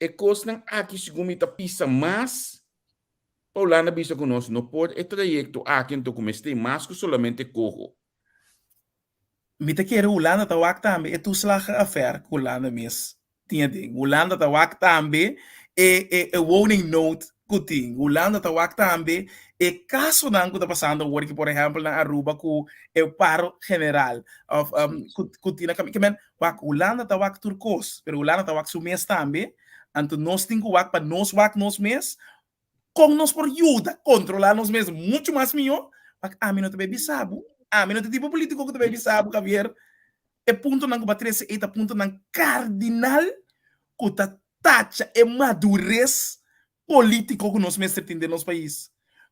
Speaker 1: E kosnan aki segun mi ta pisa mas pa Hulanda bisa ku nos no por e trayekto aki anto ku mester mas ku solamente koho.
Speaker 2: Mi ta kere Hulanda ta wak tambe e toeslagenaffaire ku Hulanda mes tin aden. Hulanda ta wak tambe e e e woningnood ku tin. Hulanda ta wak tambe e kasonan ku ta pasando awor aki por ehèmpel na Aruba ku e paro general òf ku ku tin na kaminda. Ke men Wak Hulanda ta wak tur kos, pero Hulanda ta wak su mes tambe, anto nos tin ku wak pa nos wak nos mes, kon nos por yuda kontrolá nos mes muchu mas mihó, wak ami no ta bay bisa bo, ami no ta tipo polítiko ku ta bay bisa bo Javier, e puntonan ku bo a trese ei ta puntonan kardinal ku ta tacha e madures polítiko ku nos mester tin den nos pais,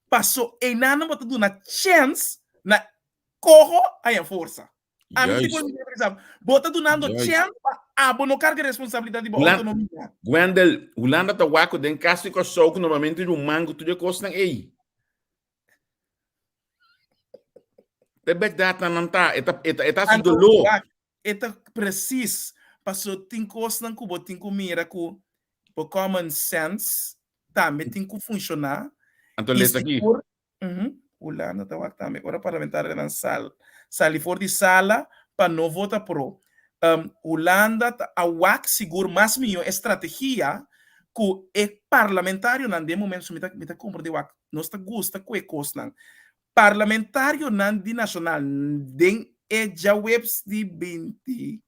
Speaker 2: paso einan bo ta duna chèns na koho haña forsa. Ami
Speaker 1: Juist.
Speaker 2: tipo mi por Bo ta dunando
Speaker 1: Juist.
Speaker 2: chance pa abo no carga responsabilidad di bo
Speaker 1: Hulan-
Speaker 2: autonomia.
Speaker 1: Gwendel, Hulanda ta wak ku den kas di Kòrsou ku normalmente ruman ku tur e kosnan ei. Ta e bèrdat nan nan ta, e ta e ta e ta hasi
Speaker 2: Anto,
Speaker 1: doló.
Speaker 2: wak, e ta precies. Paso tin kosnan ku bo tin ku mira ku bo common sense tambe tin ku funshoná.
Speaker 1: Anto
Speaker 2: I
Speaker 1: lesa aki.
Speaker 2: sigur Hulanda ta wak tambe ora parlamentarionan sal sali for di sala pa no vota pro. Hulanda ta a wak sigur mas mihó e strategia ku e parlamentarionan den momento su mi ta mi ta komprende wak nos ta gusta ku e kosnan. Parlamentarionan di Nashonal den e djaweps di 27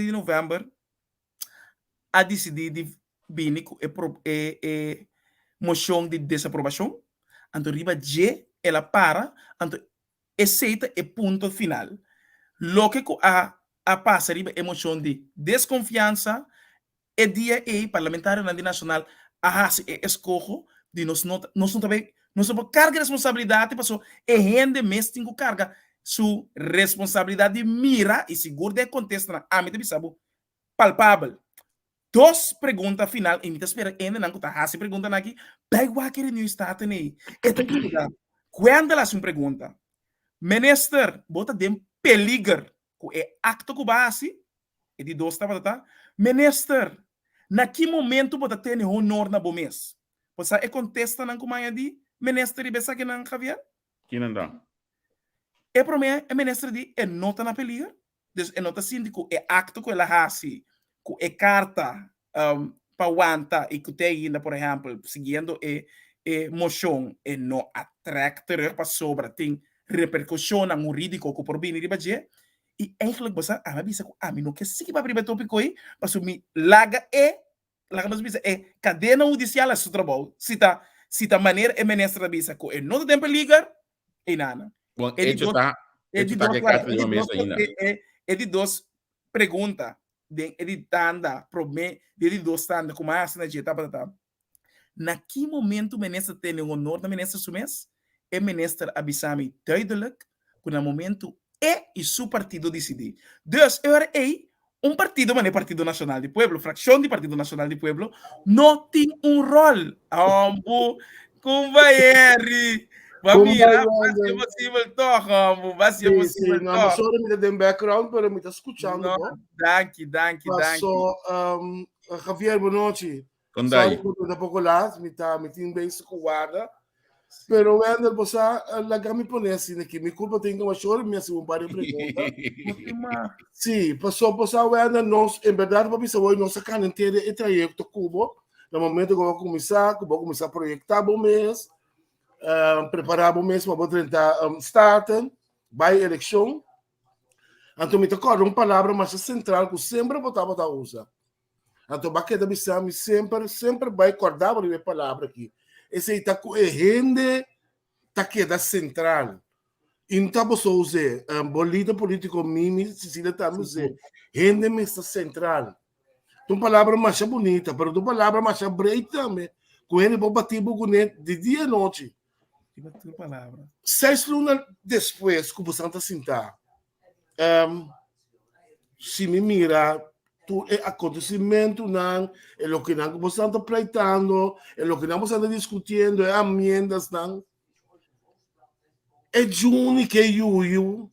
Speaker 2: di novèmber a disidí di bini ku e e e moshon di desaprobashon, anto riba dje el a para, anto esei ta e punto final. Loke ku a a pasa riba e moshon di deskonfiansa, e dia ei parlamentarionan di Nashonal a hasi e eskoho di nos no ta nos no ta bai nos no por karga responsabilidat paso e hende mes tin ku karga su responsabilidat di mira i sigur den e kontestanan ami ta bisa bo palpabel. Dos pregunta final i mi ta spera hendenan ku ta hasi preguntanan aki bai wak e reunion Staten ei. E ta yuda. Gwendel hasi un pregunta. Minister, bo ta den peliger ku e akto ku bo a hasi? E di dos tabata ta, Minister, na ki momento bo ta tene honor na bo mes? Bo sa e kontestanan ku maña di minister riba esakinan, Javier?
Speaker 1: Kinan ta?
Speaker 2: E promé, e minister di e no ta na peliger. Dus e no ta sinti ku e akto ku el a hasi, ku e karta pa wanta i ku te ainda, por ehèmpel, siguiendo e e moshon, e no a trèk terug pasobra tin reperkushonnan hurídiko ku por bini riba dje. I eigentlik bo sa, ami a bisa ku ami no ke sigui papia riba e tópiko ei, pasobra mi laga e Laga nos bisa e kadena hudisial hasi su trabou. Si ta si ta manera e minister ta bisa ku e no ta den peliger, ei nana.
Speaker 1: Bon,
Speaker 2: E di
Speaker 1: hecho
Speaker 2: dos
Speaker 1: ta,
Speaker 2: e
Speaker 1: hecho
Speaker 2: di
Speaker 1: ta
Speaker 2: dos
Speaker 1: ke
Speaker 2: wak
Speaker 1: karta
Speaker 2: e
Speaker 1: riba
Speaker 2: di
Speaker 1: mesa
Speaker 2: dos
Speaker 1: ainda.
Speaker 2: e e e di dos pregunta den e di tanda promé di e di dos tanda ku mas na dje tabata ta, Na ki momento minister tene honor na minister su mes? E minister a bisa mi duidelijk ku na momento e i su partido disidí. Dus e ora ei un partido manera Partido Nacional di Pueblo, fraccion di Partido Nacional di Pueblo, no tin un rol. Hombu, kumba Henry, ba mira, ba si posibel toch, hombu, ba si posibel
Speaker 3: no,
Speaker 2: toch.
Speaker 3: Sorry, mi ta den background, pero mi ta escuchando.
Speaker 2: No, danki, danki, danki.
Speaker 3: Paso, Javier, bonochi.
Speaker 1: Kondai.
Speaker 3: Sorry, mi ta poko laat, mi ta, mi tin bezig ku warda. Pero Wendel, bo sa, laga mi pone asina aki. Mi culpa tin cu mashor mi a haci un par di pregunta. Sí, paso bo sa Wendel, nos en berdad bo bisa hoy nos a cana henter e trayecto cu bo. Na momento cu bo a cuminsa, cu bo a cuminsa proyecta bo mes, prepara bo mes pa bo drenta Staten, bay eleccion. Anto mi ta corda un palabra masha central cu semper bo tabata usa. Anto ba keda bisa mi semper, semper bai kòrda bo riba e palabra aki. Esei ta ku e hende ta keda sentral. I no ta boso us'é, bo lider polítiko Mimi Cecilia tambe us'é. Hende mester sentral. Ta un palabra masha bunita, pero ta un palabra masha breed tambe, ku hende por bati bo kuné di dia i nochi.
Speaker 2: Riba tur palabra.
Speaker 3: Seis luna despues ku boso ta sintá, si mi mira tur e acontecimentonan, e lokenan ku boso ta pleitando, e lokenan boso ta discutiendo, e amiendasnan, e Juni ke yuyu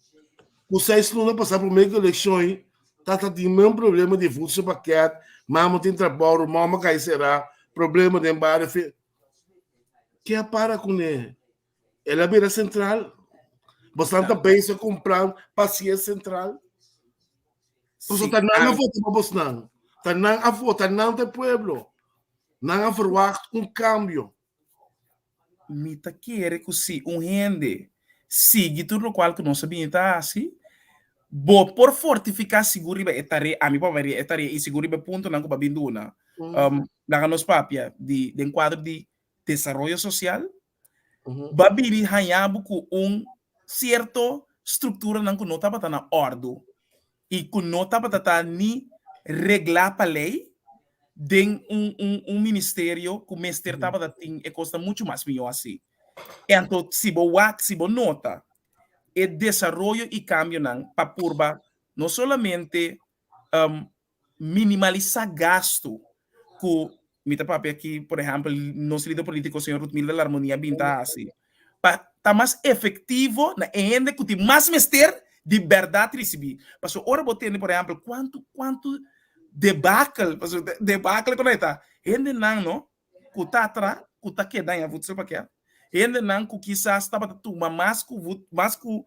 Speaker 3: ku seis luna pasá promé ku elekshon tata tin men problema di voedselpakket, mama tin trabou, ruman a kai será, problema den bario, ke a para kuné? El a bira sentral. Bosan ta bezig ku un plan pa hasié sentral. Pasobra ta nan a vota pa bosnan. Ta nan a vota, nan ta e pueblo. Nan a verwacht un kambio.
Speaker 2: Mi ta kere ku si un hende sigui tur lokual ku nos a bini ta hasi, bo por fortifiká sigur riba e tarea, ami por papia riba e tarea i sigur riba e puntonan ku bo a bin duna. Laga nos papia di den kuadro di desaroyo sosial, Bo a bini haña bo ku un sierto strukturanan ku no tabata na òrdu i ku no tabata ta ni reglá pa lei den un un un ministerio ku mester tabata tin e kosnan muchu mas mihó así. E anto si bo wak, si bo nota e desaroyo i kambionan pa purba no solamente minimalisá gastu ku mi ta papia aki, por ehèmpel, nos lider polítiko señor Ruthmilda Larmonie a bin ta hasi, pa ta mas efektivo na e hende ku tin mas mester di bèrdat risibí. Pasobra ora bo tende, por ehèmpel, kuantu kuantu debakel, pasobra debakel ku nan e ta, hendenan no ku ta atra, ku ta keda en voedselpakket, hendenan ku kisas tabata tuma mas ku voed, mas ku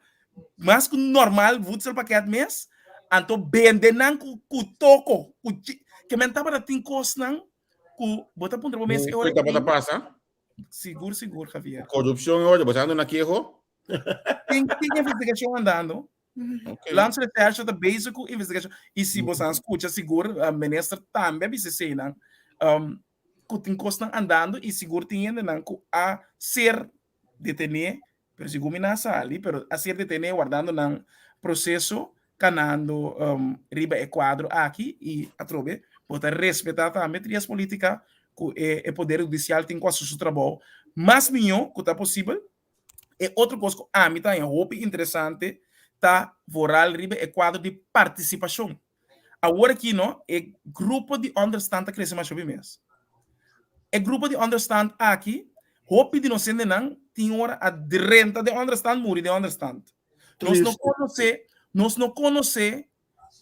Speaker 2: mas ku normal voedselpakket mes, anto bende nan ku ku toko, ku chi, ke men tabata tin kosnan ku bo ta puntra bo mes e ora
Speaker 1: Kiko tabata pasa?
Speaker 2: Sigur, sigur, Javier.
Speaker 1: Korupshon e ora, bo sa ando na keho?
Speaker 2: Tin tin investigashon andando.
Speaker 1: Okay.
Speaker 2: Landsrecherche ta bezig ku investigashon. I si bo san skucha sigur, minister tambe a bisa eseinan, ku tin kosnan andando i sigur tin hendenan ku a ser detené, pero sigur mi nan a sali, pero a ser detené wardando nan proseso kanando riba e kuadro aki i atrobe bo ta respetá tambe trias politika ku e poder hudisial tin ku hasi su trabou mas mihó ku ta posibel. E otro kos ku ami ta haña hopi interesante ta vooral riba e kuadro di partisipashon. Awor aki no, e grupo di onderstand ta krese masha hopi mes. E grupo di onderstand aki, hopi di nos hendenan tin ora a drenta den onderstand, muri den onderstand. Nos no konosé, nos no konosé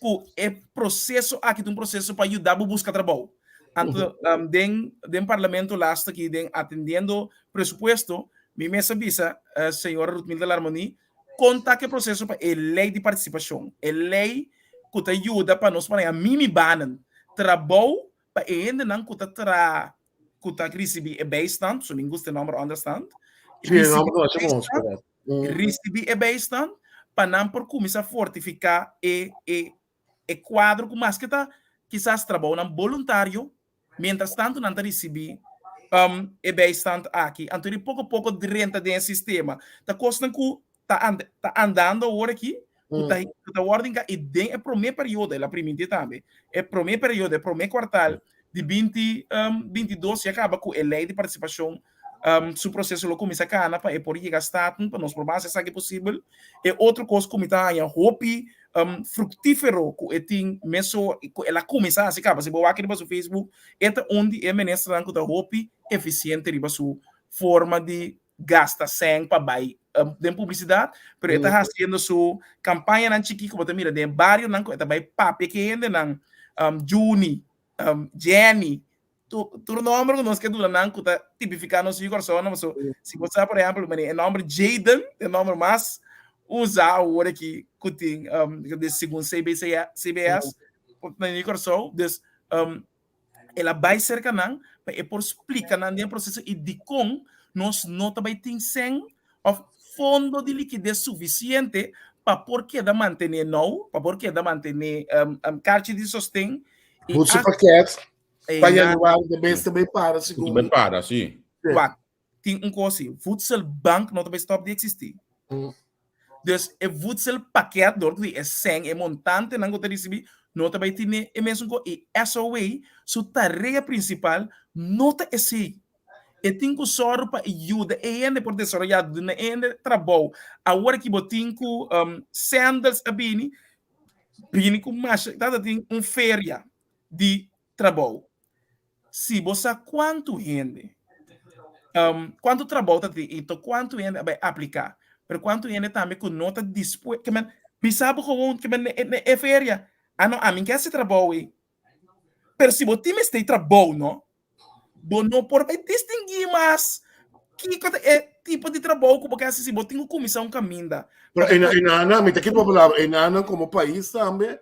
Speaker 2: ku e proseso aki ta un proseso pa yuda bo buska trabou. Anto den den parlamento laatst aki den atendiendo presupuesto mi mes a bisa señora Ruthmilda Larmonie kon ta ku e proseso pa e lei di partisipashon, e lei ku ta yuda pa nos por haña mimi banen, trabou pa e hendenan ku ta traha ku ta risibí e bijstand, so mi gusta e nòmber onderstand, risibí e bijstand, risibí e bijstand pa nan por kuminsá fortifiká e e e kuadro ku maske ta kisas trabounan boluntario, mientras tanto nan ta risibí e bijstand aki. Anto di poko poko drenta den e sistema. Ta kosnan ku ta and ta andando awor aki, ku ta ku ta wòrdu hinká i den e promé periodo, el a primintí tambe, e promé periodo, e promé kuartal di binti 22 ya kaba ku e lei di partisipashon su proseso lo kuminsá kana pa e por yega Staten pa nos por basa esaki posibel. E otro kos ku mi ta haña hopi fruktífero ku e tin meso ku el a kuminsá hasi kaba, si bo wak riba su Facebook, e ta un di e ministernan ku ta hopi efisiente riba su forma di gasta sèn pa bai den publisidat, pero e ta hasiendo su kampañanan chikí ku bo ta mira den e barionan ku e ta bai papia ku e hendenan, Juni, Jenny. Tur nòmber ku nos ke duna nan ku ta tipifiká nos yu Kòrsou, no? Pasobra si bo sa, por ehèmpel, manera e nòmber Jayden, e nòmber mas usá awor aki ku tin segun CBC, CBS na yu Kòrsou. Dus el a bai serka nan pa e por splika nan den e proseso i dikon nos no ta bai tin sèn òf fondo di likides sufisiente pa por keda mantené nou, pa por keda mantené karchi di sosten
Speaker 3: i Voedselpakket pa januari de bes ta bai para segun.
Speaker 1: Bai para, si.
Speaker 2: Wak, tin un kos si, voedselbank no ta bai stop di eksistí. Dus e voedselpakket dor ku di e sèn, e montantenan ku ta risibí, no ta bai tene e mesun kos. I SOA su tarea prinsipal no ta esei. E tin ku sòru pa e yuda e hende por desaroyá, duna e hende trabou. Awor ki bo tin ku Sandals a bini, bini ku masha, tata tin un feria di trabou. Si bo sa kuantu hende, kuantu trabou ta tin i to kuantu hende a bai apliká, pero kuantu hende tambe ku no ta dispuesto, ke men bisa bo gewoon ke men na e feria, ah no, ami ke hasi trabou ei. Pero si bo tin mester trabou no, bo no por bai distinguí mas kiko ta e tipo di trabou ku bo ke hasi si bo tin ku kuminsá un kaminda.
Speaker 3: Pero e mi ta kita bo palabra, e nanan komo pais tambe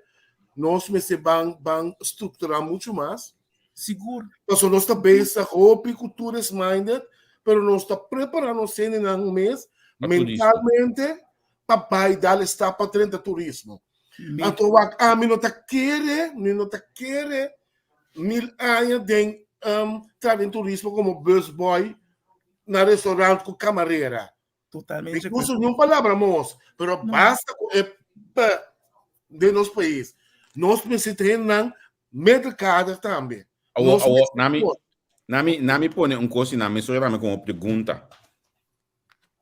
Speaker 3: nos mester ban ban strukturá muchu mas.
Speaker 2: Sigur.
Speaker 3: Pasobra nos ta bezig hopi ku tourist minded, pero nos ta prepará nos hendenan mes mentalmente pa bai dal e stap pa drenta turismo. Anto wak ami no ta kere, mi no ta kere mil aña den um, traha den turismo como busboy na restaurant ku camarera.
Speaker 2: Totalmente.
Speaker 3: Mi uso ni un palabra mos, pero no. basta ku e p den nos pais. Nos mester hendenan middelkader tambe.
Speaker 1: Awo, awo, nami, nami, nami pone un kos y nami soy rame como pregunta.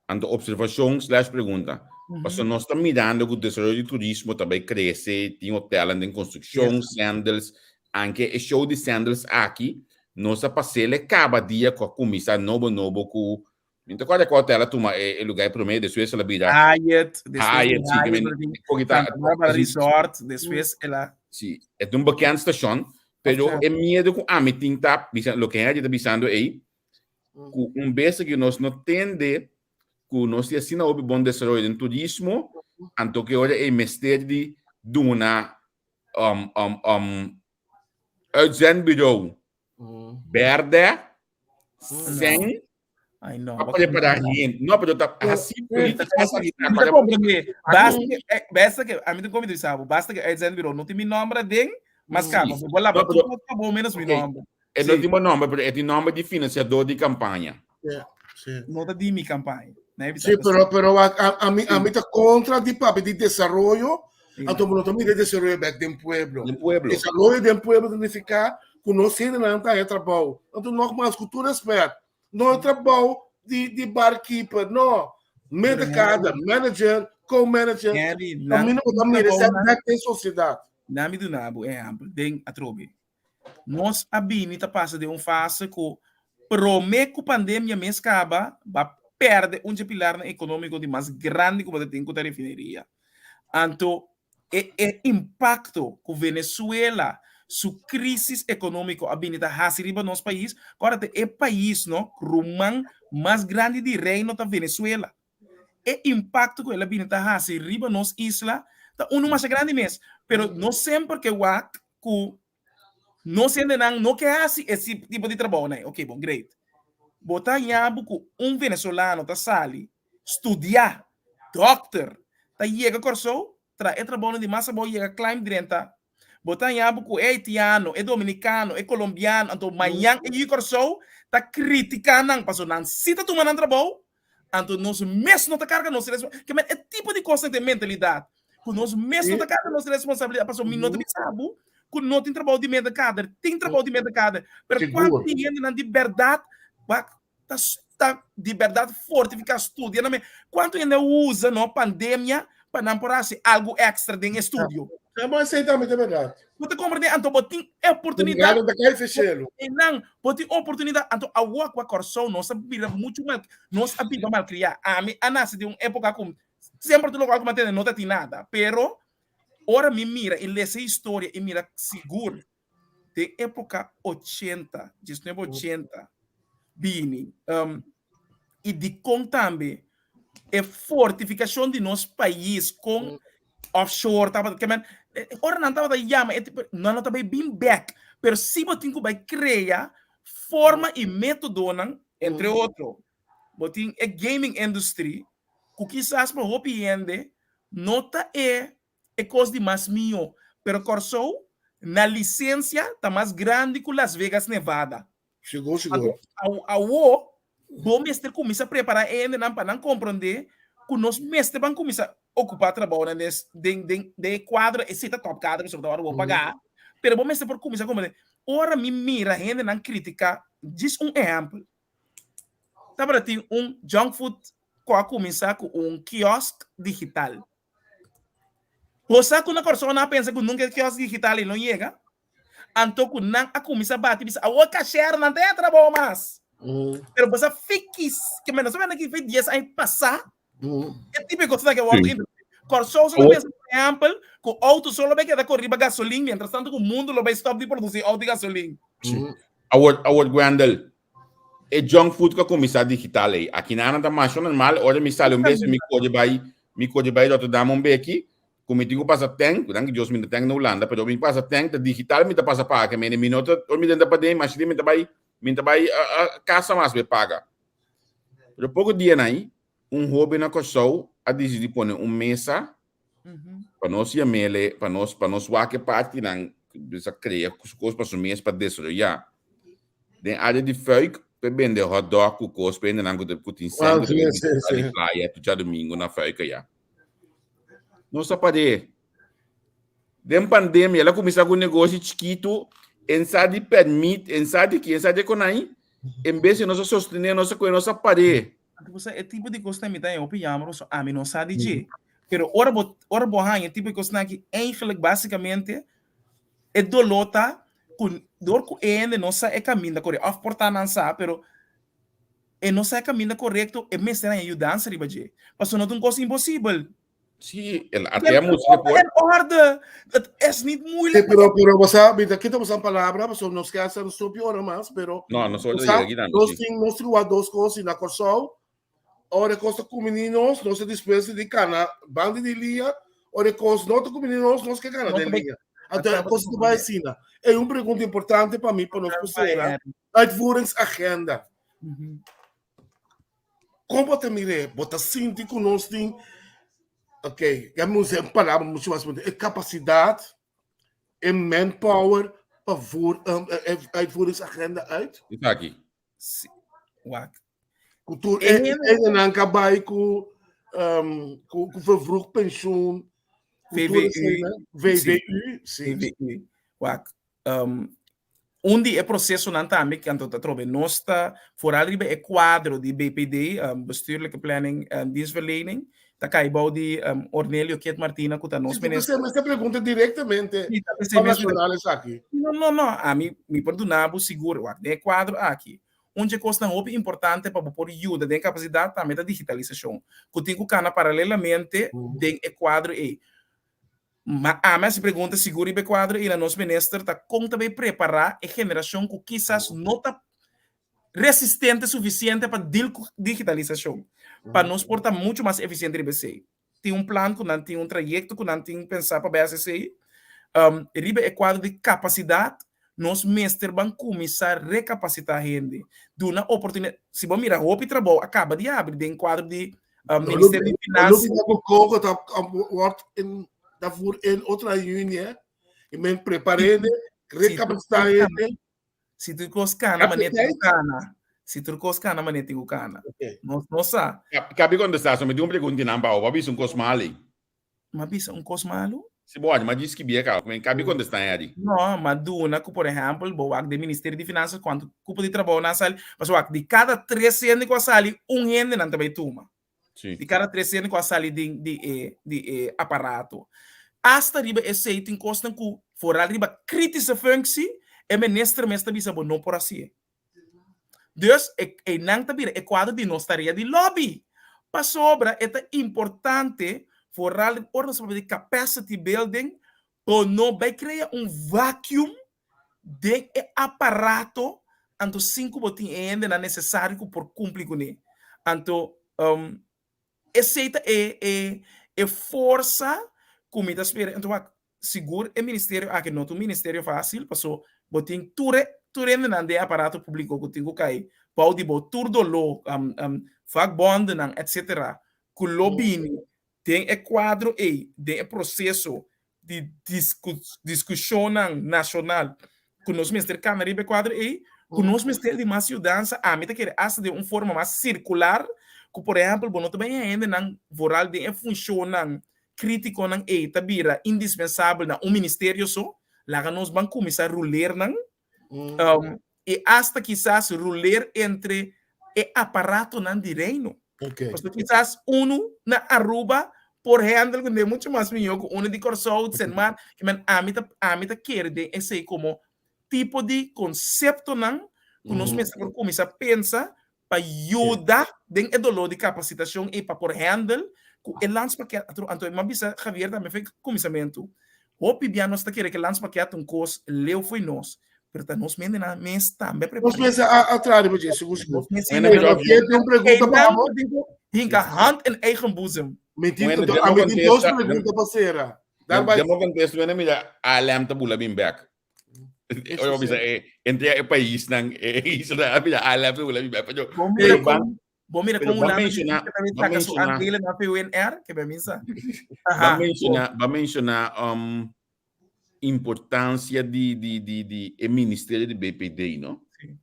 Speaker 1: Anto observashon slash pregunta. Pasobra nos ta mirando ku desaroyo di turismo ta bai krese, tin hotelnan den konstrukshon, Sandals, anke e show di Sandals aki, nos a pas'el kaba dia ku a kuminsá nobo nobo ku, mi no ta kòrda kua hotel a tuma e lugá e promé, despues el a bira
Speaker 2: Hyatt, despues
Speaker 1: Hyatt, si,
Speaker 2: Hyatt, Santa Barbara Resort, despues el a.
Speaker 1: Si, e ta un bekend stashon, pero e miedu ku ami tin ta, bisa, loke Henry ta bisando ei, ku un bes aki nos no tende ku nos tin asina hopi bon desaroyo den turismo, anto ke ora e mester di duna um, um, um, uitzendbureau berde, sen,
Speaker 2: Ai no.
Speaker 1: pa preparar gente. No, pero ta hasi política
Speaker 2: Mi ta comprende. Basta que, eh, basta que, a mí te comida sabo, basta que uitzendbureau no tin mi nombre den, mas kaba, bo laba
Speaker 1: No, pero-
Speaker 2: tur bo menos mi
Speaker 1: Ok.
Speaker 2: nombre.
Speaker 1: E no tin bo nomber, pero e tin nomber di financiador di campaña.
Speaker 3: Sí.
Speaker 2: No ta di mi campaña. Nee, bisa
Speaker 3: Sí,
Speaker 2: ta
Speaker 3: pero, pero a, a, a, mi, a mi ta contra di papia di desaroyo,
Speaker 2: Sí.
Speaker 3: anto bo no ta mira desaroyo bek den pueblo.
Speaker 1: Den pueblo.
Speaker 3: Desaroyo den pueblo significa ku nos hendenan ta haña trabou. Anto nogmaals, ku tur respet, no e trabou di, di barkeeper, no. Middenkader, manager, co-manager.
Speaker 2: Henry,
Speaker 3: A mi
Speaker 2: nan
Speaker 3: no ta mira
Speaker 2: trabou
Speaker 3: esei
Speaker 2: nan-
Speaker 3: bek den sosiedat.
Speaker 2: Nan mi duna bo ehempel den atrobe. Nos a bini ta pasa den un fase ku promé ku pandemia mes kaba, ba pèrdè un dje pilarnan ekonómiko di mas grandi ku bo ta tin ku ta refineria. Anto e e impakto ku Venezuela su krísis ekonómiko a bini ta hasi riba nos pais, ku ora ta e pais no ruman mas grandi di reino ta Venezuela. E impakto ku el a bini ta hasi riba nos isla ta unu masha grandi mes, pero no semper ke wak ku nos hendenan no ke hasi e tipo di trabounan ei. Ok, bon, great. Bo ta haña bo ku un venezolano ta sali studia, dòkter, ta yega Kòrsou, traha e trabounan di mas abou yega climb drenta. Bo ta haña bo ku e haitiano, e dominikano, e kolombiano, anto mañan e yu Kòrsou ta kritiká nan pasobra nan si ta tuma nan trabou, Anto nos mes no ta karga nos responsabilidat. Ke men e tipo di kosnan den mentalidat ku nos mes no ta karga nos responsabilidat pasobra mi no ta bisa bo ku no tin trabou di middenkader. Tin trabou di middenkader. Pero kuantu tin hendenan di bèrdat wak ta ta di bèrdat fortifiká studia nan mes. Kuantu hende a usa no pandemia pa nan por hasi algu èkstra den e studio.
Speaker 3: Ja, maar esei tambe ta bèrdat.
Speaker 2: Bo ta komprendé? Anto bo tin e oportunidat.
Speaker 3: Bo ta kai feshelu.
Speaker 2: Einan, bo tin oportunidat. Anto awor ku a Kòrsou nos a bira muchu mal, nos a biba malkriá. Ami a nase den un époka ku semper tur lokual ku mi a tende no ta tin nada. Pero ora mi mira i lesa e historia i mira sigur. Den époka ochenta, diesnuebe ochenta, bini. I dikon tambe e fortifikashon di nos pais kon offshore tabata ke men ora nan tabata yama e tipo nan no ta bai bin bek pero si bo tin ku bai krea forma i metodonan entre otro bo tin e gaming industry ku kisas pa hopi hende no ta e e kos di mas mihó pero Kòrsou na lisensia ta mas grandi ku Las Vegas Nevada.
Speaker 3: Sigur, sigur.
Speaker 2: Anto, awo, bo mester kuminsá prepará e hendenan pa nan komprondé ku nos mester ban kuminsá okupá trabounan den den den den e kuadro, esei ta tòp kadro pasobra ta ora bo pagá, pero bo mester por kuminsá komprondé. Ora mi mira hendenan kritiká, djis un ehèmpel, tabata tin un junk food ku a kuminsá ku un kiosk digital. Bo sa ku na Kòrsou nan a pensa ku nunka e kiosk digital ei lo yega? Anto ku nan a kuminsá bati bisa awor kashernan ta e trabou mas. Pero bo sa fikis ke men nos a bini aki fe dies aña pasá e tipo de kosnan ke wòrdu introdusí. Kòrsou so ta pensa por ehèmpel ku outo solo bai keda kore riba gasolin mientras tanto ku mundu lo bai stòp di produsí outo di gasolin.
Speaker 1: Awor awor Gwendel e junk food ku a kuminsá digital ei aki nan ta masha normal ora mi sali un bes mi kore bai mi kore bai Rotterdam un beki ku mi tin ku pasa tank, danki Dios mi no tank na Hulanda, pero mi pasa tank ta digital mi ta pasa paga, ke mene mi no ta, ora mi drenta paden masha di mi ta bai, mi ta bai kasa mas pa e paga. Pero poko dianan ei, un hoben na Kòrsou a disidi pone un mesa pa nos yam'ele, pa nos, pa nos wak e partinan ku sa krea su kos pa su mes pa desaroyá. Den área di Fuik pa e bende hotdog ku kos pa hendenan ku ta ku tin sèn ku ta bini bishitá di playa tur djadumingu na Fuik ayá. Nos a par'é. Den pandemia el a kuminsá ku un negoshi chikitu, en sa di pèrmit, en sa di ki, en sa di konai, en bes di nos a sostené, nos a kohe, nos a par'é.
Speaker 2: Anto bo sa e tipo di kosnan mi ta haña hopi jammer pasobra ami no sa di dje. Pero ora bo ora bo haña e tipo di kosnan aki eigenlijk basikamente e doló ta ku dor ku e hende no sa e kaminda korekto òf por ta nan sa pero e no sa e kaminda korekto, e mester haña yudansa riba dje. Pasobra no ta un kos imposibel.
Speaker 1: Sí, el arte a música por.
Speaker 2: En orde. Het is niet moeilijk.
Speaker 3: Sí, pero, pero, bo sa, mi ta kita boso palabra, pasobra nos ke hasta nos propio ora mas, pero
Speaker 1: No, nos ora
Speaker 3: bo sa,
Speaker 1: llega aquí
Speaker 3: nos tin, nos tin wak dos kos, i na Kòrsou, ora e kos ta kumini nos, nos ta dispuesto di kana banda di liña, ora e kos no ta kumini nos, nos ke kana den liña. Anto e kos ta bai asina. E un pregunta importante pa mi, pa nos por sera, Uitvoeringsagenda. Kon bo ta mir'é? Bo ta sinti ku nos tin, ok, ya mi usa un palabra muchu mas bonito, e kapasidat, e manpower pa voer e uitvoeringsagenda uit?
Speaker 1: Esaki.
Speaker 2: Si, wak.
Speaker 3: Ku tur e hendenan ka bai ku ku vervroegd pensioen,
Speaker 2: VVU,
Speaker 3: VVU, si.
Speaker 2: VVU, wak. Un di e procesonan tambe cu anto ta trobe nos ta foral riba e cuadro di BPD, Bestuurlijke Planning en Dienstverlening, ta cay bou di Ornelio Kiet Martina cu ta nos minister.
Speaker 3: Si, ta pregunta directamente pa nacional esaki.
Speaker 2: No, no, no, ami mi por duna bo sigur, wak, den e cuadro aki, un dje cosnan hopi importante pa bo por yuda den capacidad tambe ta digitalisacion, cu tin cu cana paralelamente den e cuadro ey. Ma ami a hasi pregunta sigur riba e kuadro i na nos minister ta kon ta bay prepará e generashon ku kisas no ta resistente sufisiente pa deal ku digitalisashon pa nos por ta muchu mas efisiente riba esei. Tin un plan ku nan tin, un trayekto ku nan tin pensá pa bay hasi esei. Riba e kuadro di kapasidat nos mester ban kuminsá rekapasitá hende, duna oportunidat. Si bo mira hopi trabou a kaba di habri den kuadro di Ministerio di Finanzas.
Speaker 3: Lo ku koko ta wordt in daarvoor in otra juni hè. I men preparende, rekapasitá hende.
Speaker 2: Si tur kos kana manera tin ku kana. Si tur kos kana manera tin ku kana. Nos no sa.
Speaker 1: Kabi kontestá, so mi tin un pregunta nan pa bo. Bo a bisa un kos malu ei.
Speaker 2: M'a bisa un kos malu?
Speaker 1: Si bo wak, m'a djis skibí e kaba. Men kabi kontestá e adi.
Speaker 2: No, m'a duna ku por ehèmpel bo wak den Ministerio di Finanzas kuantu kupo di trabou nan a sali. Pasobra wak, di kada tres hende ku a sali, un hende nan ta bai tuma.
Speaker 1: Sí.
Speaker 2: Di kada tres hende ku a sali den di e di e aparato. Asta riba esei tin kosnan ku foral riba kritische functie e minister mes ta bisa bo no por hasié. Dus e einan ta bira e kuadro di nos tarea di lobby. Pasobra e ta importante, vooral ora nos papia di capacity building, bo no bai krea un vacuum. den e aparato anto sin ku bo tin e hendenan nesesario ku por kumpli kuné. Anto esei ta e e e forsa ku mi ta spera. Anto wak, sigur e ministerio aki no ta un ministerio fásil paso bo tin tur e tur hendenan den e aparato públiko ku tin ku kai bou di bo, tur doló, vakbondennan etsetera ku lo bini Den e kuadro ei, den e proseso di diskushonnan nashonal ku nos mester kana riba e kuadro ei, ku nos mester di mas yudansa, ami ta kere asta den un forma mas sirkular, ku por ehèmpel bo no ta bai hendenan vooral den e funshonnan krítikonan ei ta bira indispensabel na un ministerio so, laga nos ban kuminsá ruler nan. I asta kisas ruler entre e aparatonan di Reino. Pasobra kisas unu na Aruba por handle kuné muchu mas mihó ku unu di Kòrsou, Sint Maarten. Ke men ami ta ami ta kere den esei komo tipo di konseptonan ku nos mester por kuminsá pensa pa yuda den e doló di kapasitashon i pa por handle ku e landspakket. Anto mi a bisa Javier tambe for e kuminsamentu, hopi bia nos ta kere ku e landspakket ta un kos leu fo'i nos, pero ta nos mendenan mes tambe a
Speaker 3: prepar'é. Nos mes a traha riba dje, sigur sigur. Pero tin un pregunta pa bo.
Speaker 2: Hinka hand in eigen boezem.
Speaker 3: Mi tin dos pregunta pa sera.
Speaker 1: Den bo kontesto mi a mira ALM ta bula bin bek. Oye, bo bisa e entre e paisnan, e isla, mira ALM ta bula bin bek. Pero
Speaker 2: Bo mira
Speaker 1: pero ban
Speaker 2: kon, bo mira
Speaker 1: pero
Speaker 2: kon
Speaker 1: ban
Speaker 2: Hulanda
Speaker 1: menciona,
Speaker 2: di tambe
Speaker 1: ban
Speaker 2: saka su
Speaker 1: menciona,
Speaker 2: aandelen na VUNR, ke be misa.
Speaker 1: ban
Speaker 2: Aha, bo.
Speaker 1: menciona, ban menciona um importancia di di di di e ministerio di BPD, no?
Speaker 2: Sí.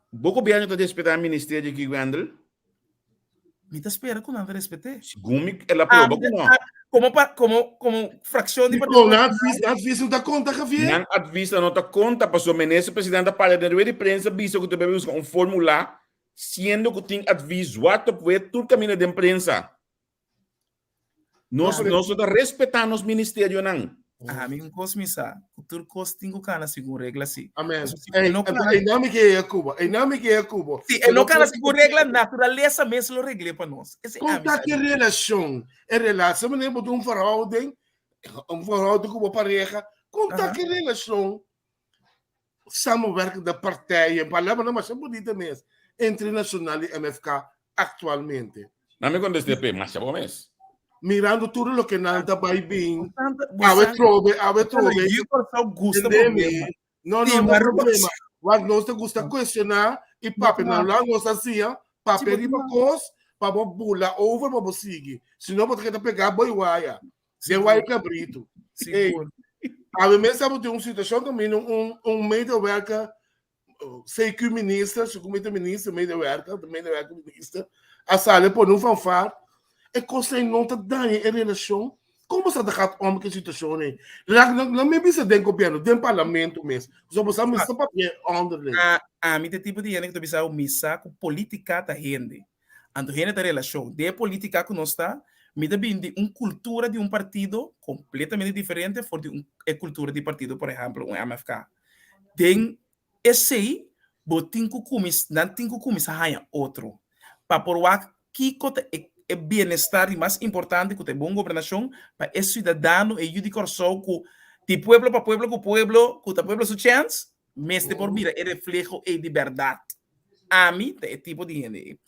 Speaker 1: Bo gobierno ta respeta e ministerio aki, Wendel?
Speaker 2: Mi ta spera ku nan ta respet'é.
Speaker 1: Segun mi el a proba ku no.
Speaker 2: Komo pa komo komo frakshon di
Speaker 3: Partido Nan advis, nan advis no ta konta, Javier.
Speaker 1: Nan advis no ta konta pasobra minister president a papia den rueda di prensa bisa ku ta bebe buska un formula siendo ku tin advis zwart op wit tur kaminda den prensa. Nos, nos no ta respetá nos ministerionan.
Speaker 2: Ami un kos mi sa, ku tur kos tin ku kana segun regla si.
Speaker 3: Amen.
Speaker 2: Pasobra si
Speaker 3: Ey,
Speaker 2: e no kana,
Speaker 3: ey, nami ke e Cuba. Ey, nami ke e Cuba.
Speaker 2: si e no kana segun regla, naturalesa mes lo regl'é pa nos. Esei
Speaker 3: Kon
Speaker 2: ami
Speaker 3: ta
Speaker 2: sa.
Speaker 3: ki relashon? E relashon manera bo tin un verhouding, un verhouding ku bo pareha, kon ta ki relashon samenwerkende partijen, palabranan masha bunita mes, entre Nacional y MFK actualmente.
Speaker 1: Na mi contesté pe, masha bo mes.
Speaker 3: Mirando tur loke nan ta bay bin, awe trobe, awe trobe. Entendemi? No, no, no problema. Want nos ta gusta cuestiona y papia nan la nos a siña, papia riba cos pa bo bula over pa bo sigui. Si no bo ta keda pega bo y waya. Den waya cabrito. Ey, awe mes tabatin un situacion caminda un un medewerker CQ minister, segun mi ta minister, medewerker, ta medewerker minister, a sali pone un fanfar. E kos ei no ta daña e relashon. Kon bo sa ta gaat om ku e situashon ei? Laat no no mi bisa den gobierno, den parlamento mes. So bo sa mi sa papia onderling.
Speaker 2: A ami ta e tipo di hende ku ta bisa mi sa ku politika ta hende. Anto hende ta relashon. Den e politika ku nos ta, mi ta bini di un kultura di un partido kompletamente diferente for di un e kultura di partido por ehèmpel un MFK. Den esei bo tin ku kuminsá, nan tin ku kuminsá haña otro pa por wak kiko ta e e bienestar di mas importante ku ta e bon gobernashon pa e siudadano, e yu di Kòrsou ku di pueblo pa pueblo ku pueblo ku ta pueblo su chèns mester por mira e refleho ei di bèrdat. Ami ta e tipo di hende ei.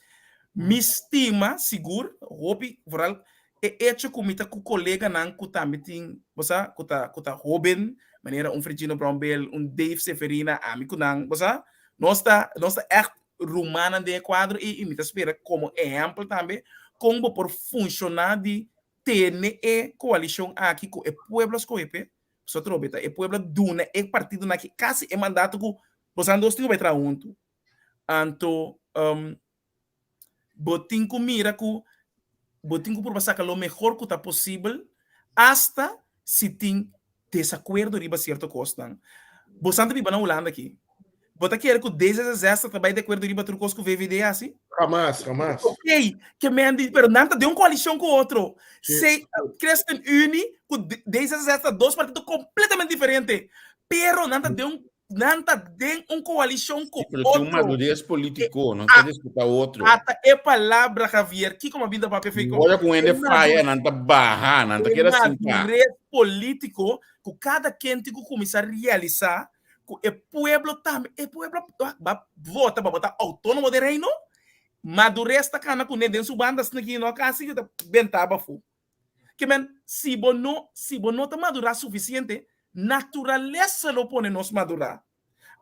Speaker 2: Mi stima sigur hopi, vooral e echo ku mi ta ku koleganan ku tambe tin, bo sa, ku ta ku ta hoben, manera un Fregino Brownbill, un Dave Seferina, ami ku nan, bo sa, nos ta nos ta ègt rumannan den e kuadro ei i mi ta spera komo ehèmpel tambe kon bo por funshoná di tene e koalishon aki ku e pueblo a skohe p'e, pasobra atrobe ta e pueblo a duna e partidonan aki kasi e mandato ku boso dos tin ku bai traha huntu. Anto bo tin ku mira ku bo tin ku purba saka lo mehor ku ta posibel asta si tin desakuerdo riba sierto kosnan. Bosan ta biba na Hulanda aki. Bo ta kere ku D66 ta bai di akuerdo riba tur kos ku VVD hasi?
Speaker 3: Hamas, hamas.
Speaker 2: Ok, ke men di, pero nan ta den un koalishon ku otro. Se ChristenUnie ku D66 ta dos partido kompletamente diferente, pero nan ta den un Nan ta den un koalishon ku
Speaker 1: Pero tin un
Speaker 2: otro.
Speaker 1: madurez polítiko, nan ta respetá otro.
Speaker 2: Ata e palabra, Javier. Kiko m'a bin ta papia Fico?
Speaker 1: Ora ku hende
Speaker 2: E
Speaker 1: faya, nan ta baha, nan ta
Speaker 2: E
Speaker 1: keda sinta.
Speaker 2: madurez polítiko. ku kada ken tin ku kuminsá realisá ku e pueblo tambe, e pueblo ba vota pa bo ta outónomo den Reino, madures ta kana kuné den su banda asina ki no kasi ku ta bentá bafó. Ke men, si bo no, si bo no ta madurá sufisiente, naturalesa lo pone nos madurá.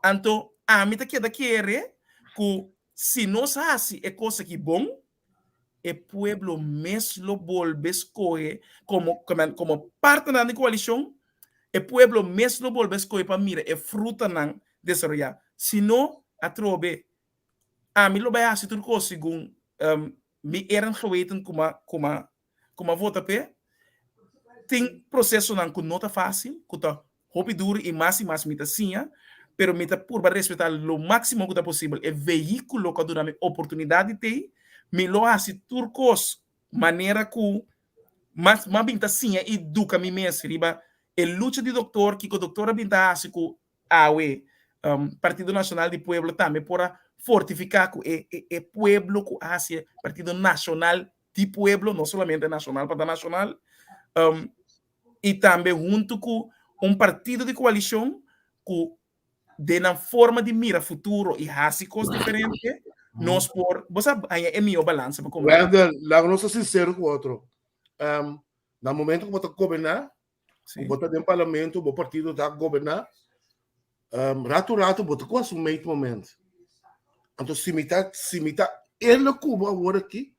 Speaker 2: Anto ami ta keda kere ku si nos hasi e kos aki bon, e pueblo mes lo bolbe skohe komo komo partnernan di koalishon, e pueblo mes lo bolbe skohe pa mira e frutanan desaroyá. Si no, atrobe, ami lo bai hasi tur kos segun mi eer en geweten ku m'a ku m'a ku m'a vota p'e. Tin prosesonan ku no ta fásil, ku ta Hopi duru i mas i mas mi ta siña, pero mi ta purba respetá lo máksimo ku ta posibel e vehíkulo ku a duna mi oportunidat di tei. Mi lo hasi tur kos manera ku mas m'a bin ta siña i duka mi mes riba e lucha di doktor, kiko doktor a bin ta hasi ku awe Partido Nashonal di Pueblo tambe por a fortifiká ku e e pueblo ku a hasi e Partido Nashonal di Pueblo, no solamente nashonal pa ta nashonal. I tambe huntu ku un partido di koalishon ku den nan forma di mira futuro i hasi kos diferente, nos por, bo sa, haña e mihó balansa pa komunidat.
Speaker 3: Wendel, laga nos ta sinsero ku otro. Na momento ku bo ta goberná, ku bo ta den parlamento, bo partido ta goberná, ratu ratu bo ta ku hasi un meetmoment. Anto si mi ta, si mi ta eerlijk ku bo awor aki,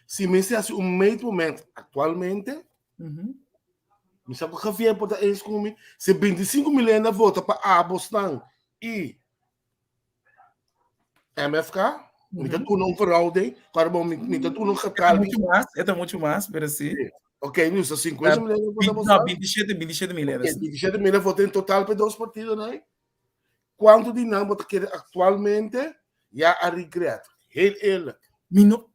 Speaker 3: si mi mester hasi un meetmoment aktualmente, Mi sa ku Javier por ta eens ku mi. Si 25 mil hende a vota pa abosnan i MFK, mi ta duna un verhouding, pero bon, mi ta duna un getal.
Speaker 2: Mucho mas, e ta mucho mas, pero si.
Speaker 3: Ok, mi usa 50 mil hende vota
Speaker 2: No, 27, 27 mil hende.
Speaker 3: Ok, 27 mil vota en total pa e dos partidonan. Kuantu di nan bo ta kere aktualmente ya a regret? Heel eerlijk.
Speaker 2: Mi no,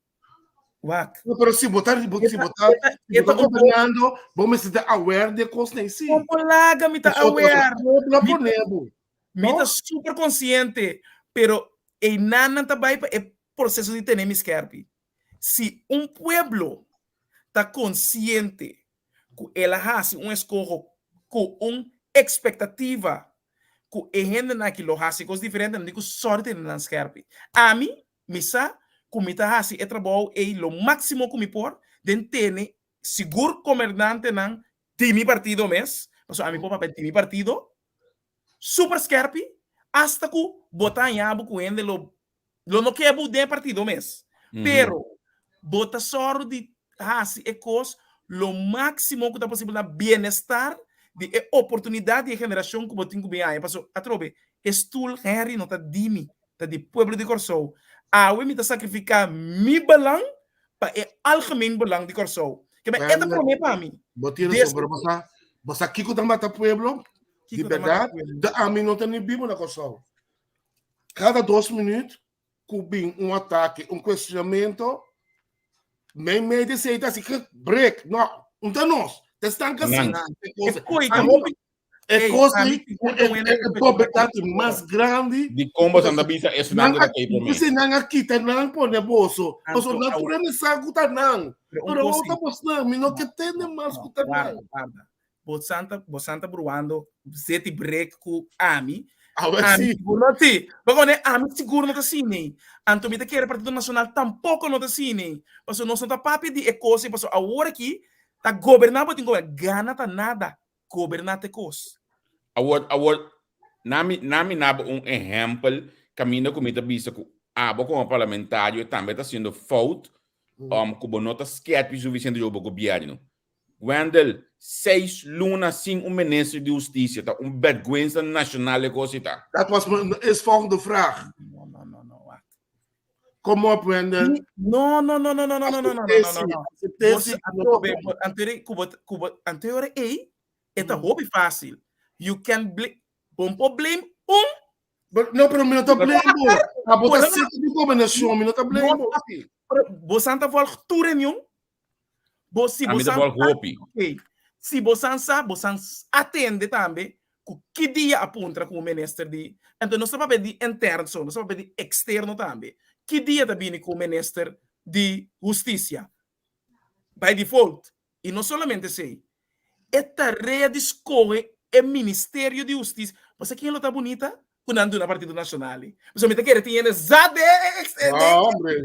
Speaker 2: Wak.
Speaker 3: No, pero si bo ta, si bo ta, si bo ta gobernando, bo mester ta aware di e kosnan si.
Speaker 2: Como laga mi ta aware.
Speaker 3: Pueblo a pone bo.
Speaker 2: Mi ta super consciente, pero einan nan ta bai pa e proceso di tene mi skerpi. Si un pueblo ta consciente ku el a hasi un eskoho ku un ekspektativa ku e hendenan aki lo hasi kos diferente, nan tin ku sòru tene nan skerpi. Ami, mi sa ku mi ta hasi e trabou ei lo máksimo ku mi por den tene sigur komernantenan di mi partido mes, pasobra ami por papia di mi partido, super skerpi, asta ku bo ta haña bo ku hende lo Lo no ke bo den e partido mes, pero bo ta sòru di hasi e kos lo máksimo ku ta posibel na bienestar di e oportunidat di e generashon ku bo tin ku bin haña. Pasobra atrobe e stul Henry no ta di mi, ta di pueblo di Kòrsou. Awe mi ta sakrifiká mi belang pa e algemeen belang di Kòrsou. Ke men e ta promé pa mi.
Speaker 3: Bo tin rason, pero bo sa, bo sa kiko ta mata pueblo? Di bèrdat, ta ami no ta ni bibu na Kòrsou. Kada dos minuut ku bin un atake, un kuestionamento, meimei di esei ta hasi krik, break. No, un ta nos. Ta esnan ka
Speaker 1: Nan.
Speaker 3: si. E
Speaker 2: E koi ta hopi.
Speaker 3: E
Speaker 2: Ey,
Speaker 3: kos
Speaker 2: ami
Speaker 3: ei,
Speaker 2: sigur
Speaker 3: e
Speaker 2: ta wena
Speaker 3: e poberdat mas grandi.
Speaker 1: Di kon boso anda bisa esnan
Speaker 3: Nan
Speaker 1: ku
Speaker 3: a
Speaker 1: ta kei promé?
Speaker 3: P'esei nan a kita nan pone boso.
Speaker 2: Anto,
Speaker 3: Pasobra nan
Speaker 2: awor-
Speaker 3: tur hende sa ku ta nan.
Speaker 2: Pero un
Speaker 3: Pero
Speaker 2: kos
Speaker 3: awor ta
Speaker 2: si.
Speaker 3: bosnan. Mi no ke tende mas ku ta
Speaker 2: Warda,
Speaker 3: nan.
Speaker 2: warda. Bo santa, bo santa bruando zeti break ku ami.
Speaker 3: Awe
Speaker 2: Ami
Speaker 3: si.
Speaker 2: sigur no si. Bo kone ami sigur no ta sini. Anto mi ta kere Partido Nacional tampoco no ta sini. Paso nos no ta papia di e kos ei, paso awor aki ta goberna bo tin goberna. Gana ta nada, goberna ta e kos.
Speaker 1: Awor, awor, na mi, na mi naba un ehempel kaminda ku mi ta bisa ku abo komo parlamentario tambe ta hasiendo fout, ku bo no ta skerpi sufisiente riba bo gobièrnu. Wendel, seis luna sin un minister di hustisia ta un bergwensa nashonal e kos ei ta.
Speaker 3: Dat was mijn eerstvolgende vraag.
Speaker 2: No, no, no, no, wacht.
Speaker 3: Kom op, Wendel.
Speaker 2: No, no, no, no, no, no, no, no, no, no, no, no.
Speaker 3: Acepteer
Speaker 2: Bos
Speaker 3: si.
Speaker 2: atrobe, bo- anterior, kubo, kubo, anterior ei, e ta hopi fácil. You can blame, bon por blame un
Speaker 3: But, no, pero mi no ta blame bo. Abo ta sete di gobernashon, mi no ta blame bo.
Speaker 2: Bo santa volg tur reunion. Bo si bo
Speaker 1: Ami ta
Speaker 2: san
Speaker 1: volg hopi.
Speaker 2: Okay. Si bo san sa, bo san atende tambe ku ki dia a puntra ku minister di Anto nos ta papia di interno so, nos ta papia di externo tambe. Ki dia ta bini ku minister di hustisia? By default. I no solamente esei, e tarea di skohe e Ministerio di Hustisia. Bo sa ken lo ta bunita? Ku nan duna Partido Nashonal. Pasobra mi ta kere tin hende sa den e
Speaker 3: No, hombre.
Speaker 2: E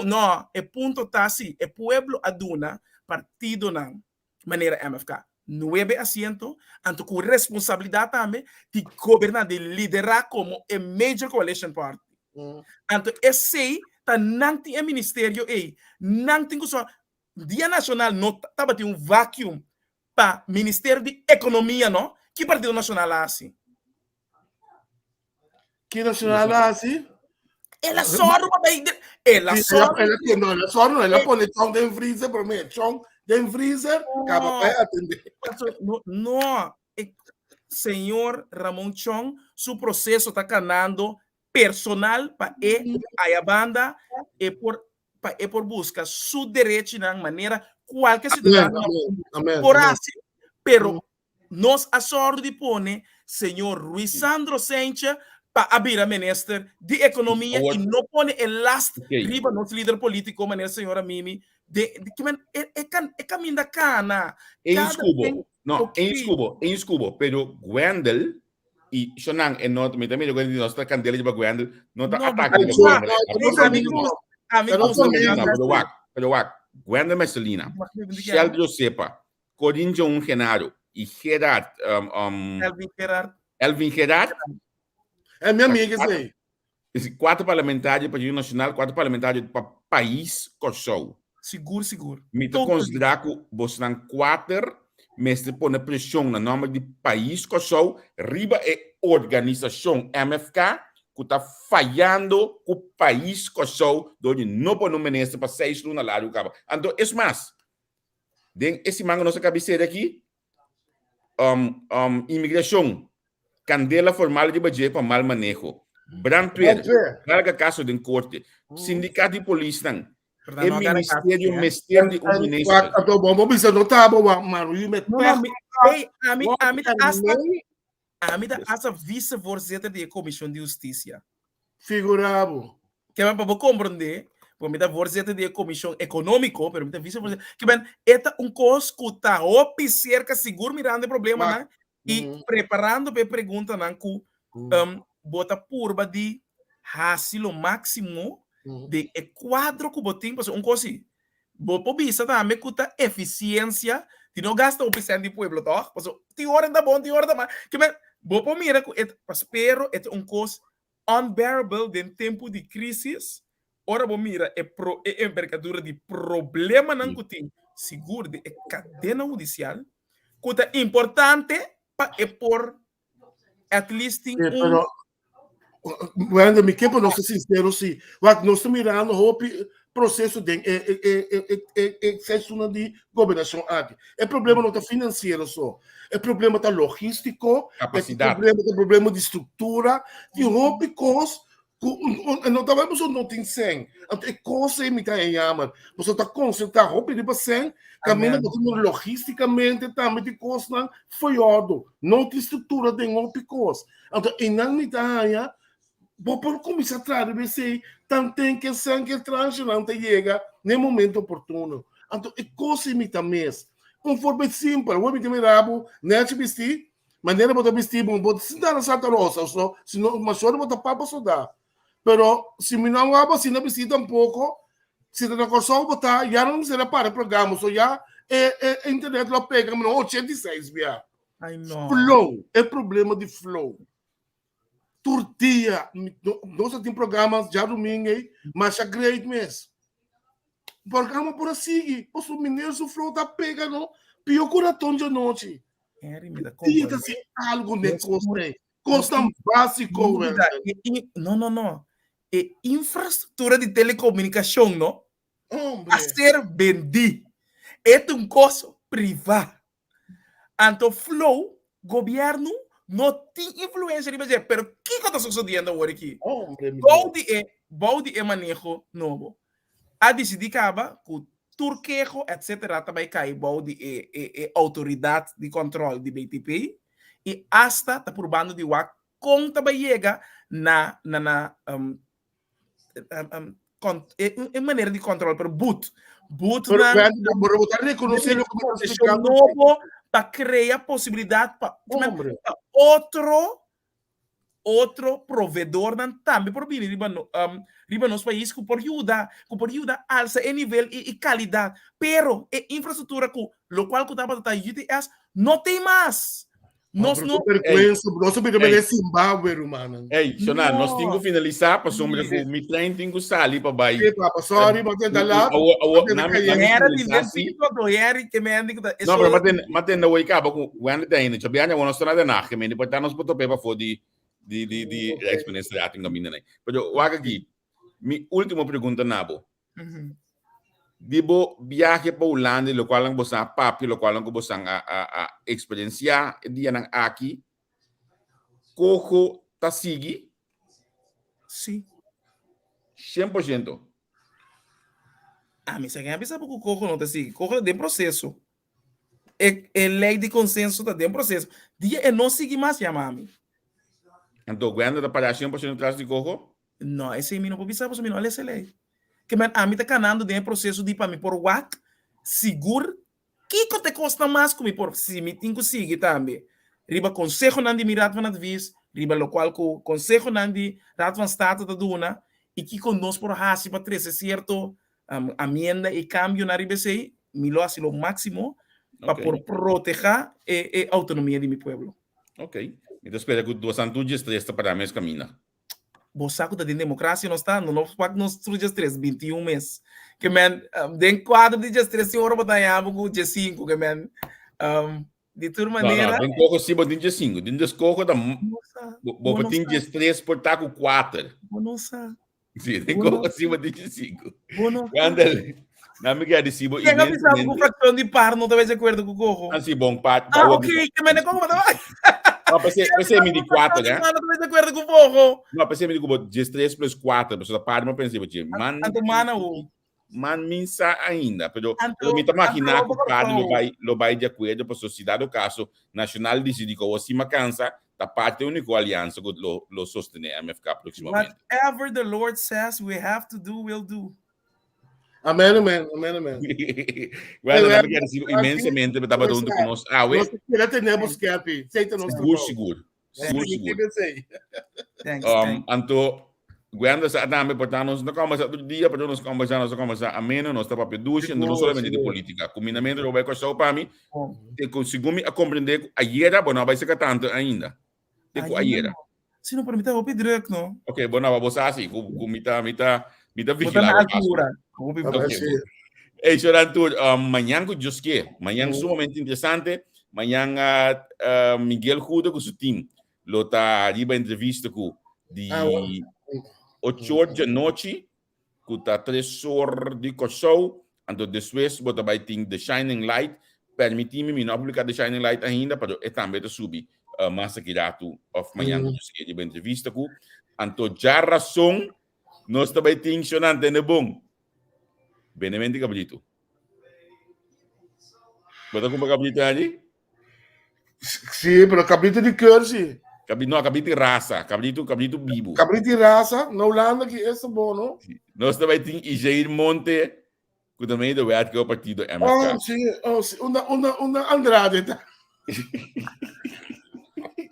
Speaker 2: no, e punto ta si e pueblo a duna partidonan manera MFK nuebe asiento, anto ku responsabilidat tambe di goberná, di liderá komo e major coalition party. Anto esei ta nan tin e ministerio ei, nan tin ku sòru. Dia Nashonal no tabatin un vacuum pa Ministerio di Ekonomia no. Ki Partido Nashonal a hasi?
Speaker 3: Ki Nashonal a hasi?
Speaker 2: El a sòru pa bai de, el a sòru.
Speaker 3: El a, no, el a sòru no, el a pone chon den freezer promé, chon den freezer, kaba bai atendé.
Speaker 2: No, no, e señor Ramon Chong su proceso ta kanando personal pa e aya banda e por pa e por busca su derechinan manera cualke ciudadano por haci, pero nos a sòru di pone señor Ruisandro Senche pa a bira minister di economia y no pone e last riba nos lider politico manera señora Mimi de, de, men, e, e, e caminda cana.
Speaker 1: Eens cubo. No, eens cubo, eens cubo, pero Gwendel I shonan e no mi ta mira ku nos ta kandela riba Gwendel no ta atake riba Gwendel. Pero wak, pero wak, Gwendel Mercelina, Sheldry Josepa, Corinne Joan Genaro i Gerard um, um,
Speaker 2: Elvin Gerard.
Speaker 1: Elvin Gerard.
Speaker 3: É mi amiga esse.
Speaker 1: Kuater parlamentario pa Partido Nacional, kuater parlamentario pa pais Kòrsou.
Speaker 2: Sigur, sigur.
Speaker 1: Mi ta konsiderá ku bosnan kuater mester pone preshon na nòmber di pais Kòrsou riba e organisashon MFK ku ta fayando ku pais Kòrsou dor di no pone un minister pa seis luna largu kaba. Anto es mas, den e siman ku nos a kabisera aki, um, um, imigrashon, kandela formal riba dje pa mal maneho. Brandweer, larga kaso den korte. Sindikat di polisnan, e ministerio mester di un minister.
Speaker 3: Anto bo bo bisa no ta bo wa maro yu met
Speaker 2: No, no, mi, hey, ami, ami ta hasta, ami ta hasta vicevoorzitter di e Comisión di Husticia.
Speaker 3: Figura bo.
Speaker 2: Ke men pa bo komprendé, bo mi ta voorzitter di e komishon ekonómiko, pero mi ta vicevoorzitter. Ke men e ta un kos ku ta hopi serka sigur mirando e problemanan i preparando pa e preguntanan ku bo ta purba di hasi lo máksimo den e kuadro ku bo tin. Pasobra un kos si, bo por bisa tambe ku ta efisiensia di no gasta hopi sènt di pueblo tòg? Pasobra tin ora ta bon, tin ora ta mal. Ke men bo por mira ku e ta, pero e ta un kos Unbearable den tempu di crisis, ora bo mira e pro e envergadura di problemanan cu tin sigur den e cadena hudicial, cu ta importante pa e por at least tin
Speaker 3: Sí,
Speaker 2: un
Speaker 3: pero Wender, mi ke pa nos ta sincero sí. Wak, nos ta mirando hopi proceso den e e e e e e e seizoenen di gobernacion aki. E problema no ta financiero so. E problema ta logístico, e
Speaker 1: Capacidad.
Speaker 3: problema ta problema di structura, tin hopi cos cu no ta pasobra no tin sen. Anto e cos ei mi ta haña jammer. Pasobra ta concentra hopi riba sen, caminda
Speaker 2: Amen.
Speaker 3: bo tin logísticamente tambe tin cosnan foyordo. No tin structura den hopi cos. Anto einan mi ta haña Bo por kuminsá traha riba esei tanten ku e sèn ku e transhenan ta yega na e momento oportuno. Anto e kos ei mi ta mes. Un voorbeeld simpel, awor mi ta mira bo nèchi bistí, manera bo ta bistí bo bo ta sinta na Santa Rosa òf sino masora bo ta papa sodá. Pero si mi no a wak bo asina bistí tampoko, si ta na Kòrsou bo ta, ya no mester a para e programa, so ya e e internet lo a pega mi na 86 bia.
Speaker 2: Ai no.
Speaker 3: Flow, e problema di flow. Tur dia nos a tin programa djadumingu ei, masha great mes. Programa por a sigui, pasobra meneer su flow ta pega no, pio ku raton djanochi.
Speaker 2: Henry, mi ta
Speaker 3: Dia ta
Speaker 2: comprende.
Speaker 3: si algo ne
Speaker 2: Nos
Speaker 3: kos
Speaker 2: tur
Speaker 3: ei. Kos
Speaker 2: nos
Speaker 3: tan básiko,
Speaker 2: dúbida,
Speaker 3: Wendel.
Speaker 2: e i no no no, e infrastruktura di telekomunikashon no a
Speaker 3: Hombre.
Speaker 2: ser bendí. E ta un kos privá. Anto flow, gobierno no tin influencia riba dje, pero kiko ta sucediendo awor aki?
Speaker 3: Hombre, mi
Speaker 2: Bou
Speaker 3: Dios.
Speaker 2: di e, bou di e maneho nobo, a dicidi caba cu tur keho etc. Ta bay cay bou di e, e, e autoridad di control di BTP y hasta ta purbando di wak con ta bay yega na, na, na, um, e manera di control, pero but. Butnan
Speaker 3: Pero bo ta rekonosé loke mi ta
Speaker 2: splikando. Nobo pa krea posibilidat pa pa otro otro proveedornan tambe por bini riba riba nos pais ku por yuda ku por yuda alsa e nivel i i kalidat. Pero e infrastruktura ku lokual ku tabata ta UTS no tin mas.
Speaker 3: Nos no. Vergüenza, nos a bira mene Zimbabwe, rumannan.
Speaker 1: Ey, Shona, nos tin ku finalisá pasobra ku mi trein tin ku sali pa bai.
Speaker 3: Sí, papa, sorry, ma tenta laat.
Speaker 1: Awo, awo, nami, nami
Speaker 2: Era di den pito do Harry ke me andi ku ta.
Speaker 1: No, pero maten, maten na woi kaba ku wende ta ainda. Chabi anja wono sona den nacht, men di porta nos por tope pa for di di di di Rijksminister atin kaminda nai. Pero wak aki, mi ultimo pregunta na bo. Di bo biahe pa Hulanda i lokualnan ku bosan a papia, lokualnan ku bosan a a a eksperensiá e dianan aki, koho ta sigui?
Speaker 2: Sí.
Speaker 1: 100%.
Speaker 2: Ami sa ken a bisa bo ku koho no ta sigui. Koho ta den proseso. E e lei di konsenso ta den proseso. Dia e no sigui mas, yama ami.
Speaker 1: Anto Gwenda ta pará 100% tras di koho?
Speaker 2: No, esei mi no por bisa pasobra mi no a lesa e lei. Ke men ami ta kanando den e proseso di pa mi por wak sigur kiko ta e kosnan mas ku mi por si mi tin ku sigui tambe riba konsehonan di mi Raad van Advies, riba lokual ku konsehonan di Raad van State ta duna i kiko nos por hasi pa trese sierto amienda i kambionan riba esei, mi lo hasi lo máksimo pa por protehá e outonomia di mi pueblo.
Speaker 1: Ok. Mi ta spera ku dos antu diestres ta para mes kaminda.
Speaker 2: Bo sa ku ta den demokrasia nos ta, no nos wak nos tur diestres, 21 mes. Ke men, um, den kuadro di diestres tin ora bo ta haña bo ku diesinku, ke men, um, di tur
Speaker 1: No, no,
Speaker 2: manera.
Speaker 1: den koho si bo tin diesinku, den deskoho ta,
Speaker 2: Bo sa,
Speaker 1: bo,
Speaker 2: bo
Speaker 1: bo
Speaker 2: no
Speaker 1: tin
Speaker 2: sa.
Speaker 1: diestres por ta ku kuater.
Speaker 2: Bo no sa.
Speaker 1: Sí, den
Speaker 2: Bo no
Speaker 1: koho si bo tin diesinku.
Speaker 2: Bo no sa.
Speaker 1: Wendel, na mi gradisí bo
Speaker 2: Ken a bisa bo ku
Speaker 1: inmensamente.
Speaker 2: frakshon di par no ta bai di akuerdo ku koho?
Speaker 1: Ah, sí, bon, pa,
Speaker 2: Ah,
Speaker 1: pa
Speaker 2: ok, ke men koho ta bai.
Speaker 1: No, pensé,
Speaker 2: Ken a
Speaker 1: pensé
Speaker 2: bisa
Speaker 1: mi
Speaker 2: bo
Speaker 1: di
Speaker 2: ku frakshon
Speaker 1: kuater,
Speaker 2: di
Speaker 1: eh?
Speaker 2: par no ta bai di akuerdo ku koho?
Speaker 1: No, pensé mi di ku bo diestres plus kuater, pasobra par mi pensé bo che, man,
Speaker 2: Anto mana wo.
Speaker 1: man min sa ainda, pero,
Speaker 2: Anto,
Speaker 1: pero mi ta
Speaker 2: anto
Speaker 1: imaginá ku
Speaker 2: bo
Speaker 1: par lo
Speaker 2: Kòrsou.
Speaker 1: bai, lo bai di akuerdo, pasobra si dado kaso Nacional disidí ku awor si makansa, ta parte úniko aliansa ku lo, lo sostené MFK próksimamente.
Speaker 2: Whatever the Lord says we have to do, we'll do.
Speaker 3: Amen, amen, amen, amen.
Speaker 1: Bueno, nami kier recibo inmensamente pa tabata hunto ku nos awe.
Speaker 3: Nos kere tene bo skerpi. Sei ta nos
Speaker 1: Sigur,
Speaker 3: trabou.
Speaker 1: sigur. Sigur, sigur.
Speaker 2: Thanks,
Speaker 1: Um,
Speaker 2: thanks.
Speaker 1: anto, Gwenda sa tambe por ta nos no conversa otro dia, pero nos conversa, nos conversa ameno, nos ta papia dushi, no
Speaker 3: Sigur,
Speaker 1: solamente de
Speaker 3: sigur.
Speaker 1: política. Cuminamento lo bai Kòrsou pa mi,
Speaker 2: Bom.
Speaker 1: te ku segun mi a comprende ku ayera bo no a bai seka tanto ainda. Te ku
Speaker 2: Ainda
Speaker 1: ayera.
Speaker 2: no. Si no, pero mi ta hopi druk, no?
Speaker 1: Ok, bo no, bo sa si, ku, ku mi ta, mi ta, mi ta
Speaker 2: Bo ta
Speaker 1: vigila
Speaker 2: na
Speaker 1: bo paso.
Speaker 2: altura. Hopi
Speaker 3: A
Speaker 2: druk.
Speaker 3: ver
Speaker 1: Ok,
Speaker 3: si.
Speaker 1: Hey, Shoran Tur, um, mañan ku Dios ke. Mañan sumamente interesante. Mañan uh, uh, Miguel Judo ku su team lo ta riba entrevista ku di
Speaker 3: Ah, wa-
Speaker 1: 8 or di anochi, ku ta 3 or di Kòrsou. Anto despues bo ta bai tin The Shining Light. Permití mi, mi no a publiká The Shining Light ainda, pero e tambe ta subi uh, mas aki ratu of mañan ku Dios ke riba entrevista ku. Anto djarason nos ta bai tin Shonan tende bon. Benementi kabritu. Bo ta kumpra kabritu Andy?
Speaker 3: Sí, pero cabrito di keur, sí.
Speaker 1: Cabrito, no, cabrito di rasa, cabrito, cabrito bibu.
Speaker 3: Cabrito di rasa, na Hulanda ki es bo, no?
Speaker 1: Nos ta bai tin Ijair Monte, ku ta medio wet ku partido MFK.
Speaker 3: Oh, sí, oh, sí. Una, una, una Andrade ta.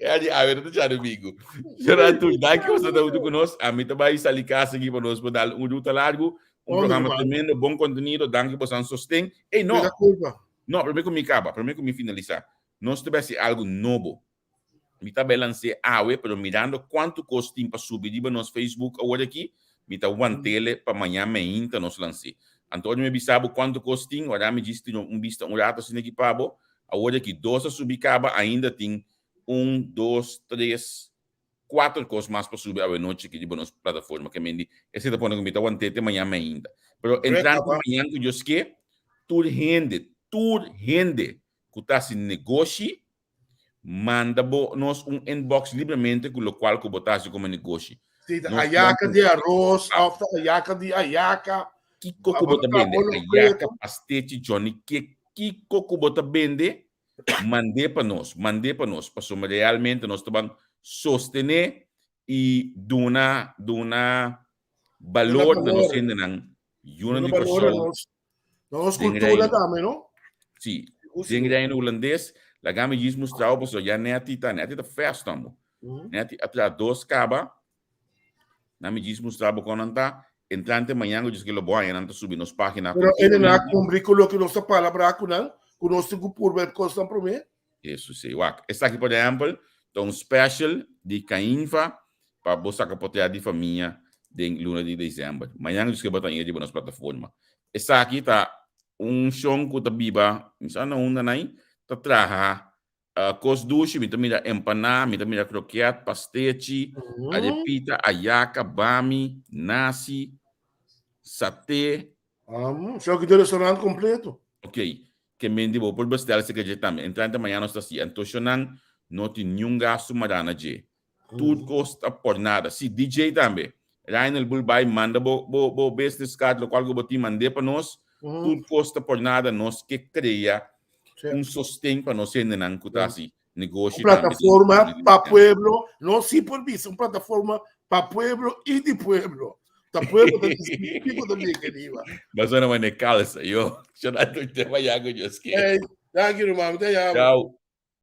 Speaker 1: Andy, a ver, ta chado amigo. Gerard, tu, danki ku ta hunto ku nos. A mi ta bai sali casa aquí pa nos por dar un ruta largo. Un
Speaker 3: Oh,
Speaker 1: programa
Speaker 3: normal.
Speaker 1: tremendo, bon contenido. Danki por san sosten. Ey, no.
Speaker 3: Mira culpa.
Speaker 1: No, promé ku mi kaba, promé ku mi finalisá, nos ta bai hasi algu nobo. Mi ta bai lans'é awe, pero mirando kuantu kos tin pa subi riba nos Facebook awor aki, mi ta want'ele pa mañan meinta nos lans'é. Anto ora mi bisa bo kuantu kos tin, ora mi djis tira un bista un rato asina aki pa bo, awor aki dos a subi kaba, ainda tin un, dos, tres, Cuater cos mas pa subi awenochi aki riba nos plataforma ke men di esei ta pone ku mi ta want'é te mañan mainta. Pero entrante mañan ku Dios ke, tur hende, tur hende ku ta hasi negoshi, manda bo nos un inbox libremente ku lokual ku bo ta hasi komo negoshi.
Speaker 3: Si ta
Speaker 1: Nos
Speaker 3: ayaka
Speaker 1: por
Speaker 3: di aros of ta ayaka di ayaka.
Speaker 1: Kiko ku bo ta bende, ayaka, pastechi, johnny cake, kiko ku bo ta bende, Mand'é pa nos, mand'é pa nos, pasobra realmente nos ta ban sostené i duna, duna balor na nos hendenan, yunan di Kòrsou.
Speaker 3: Nos cultura tambe, no?
Speaker 1: Sí. Den Reino Hulandes, laga mi djis mustra bo pasobra ya Netty ta, Netty ta fest tambo. Netty a traha dos kaba. Na mi djis mustra bo kon nan ta. Entrante mañan ku djis ke lo bo haña nan ta subi nos página.
Speaker 3: Pero e nan a kumpli ku loke nos ta palabrá ku nan, ku nos tin ku purba e kosnan promé.
Speaker 1: Eso sí. Wak, esaki por ehèmpel ta un special di Cainfa pa bo saka potrèt di famia den luna di desèmber. Mañan djis ke bo ta haña riba nos plataforma. Esaki ta un shon ku ta biba, mi sa na unda nai, ta traha kos dushi, mi ta mira empaná, mi ta mira kroket, pastechi, arepita, ayaka, bami, nasi, saté.
Speaker 3: Shon ki ta restaurant kompleto.
Speaker 1: Ok, ke men di bo por bestel esaki dje tambe. Entrante mañana nos ta hasi. Anto shonnan no tin niun gastu mará na dje. Tur kos ta por nada. Si, DJ tambe. Reinel bul bai manda bo bo bo business card lokual ku bo tin mand'é pa nos. Tur kos ta por nada. Nos ke krea un sosten pa nos hendenan ku ta hasi negoshi
Speaker 3: Un plataforma pa pueblo. Nos si por bisa un plataforma pa pueblo i di pueblo. Ta pueblo ta disidí kiko ta bin ariba.
Speaker 1: Basona mane kalsa yo. Shona tur tema ya ku Dios ke.
Speaker 3: Hey, danki ruman. Mi ta yama.
Speaker 1: Chao.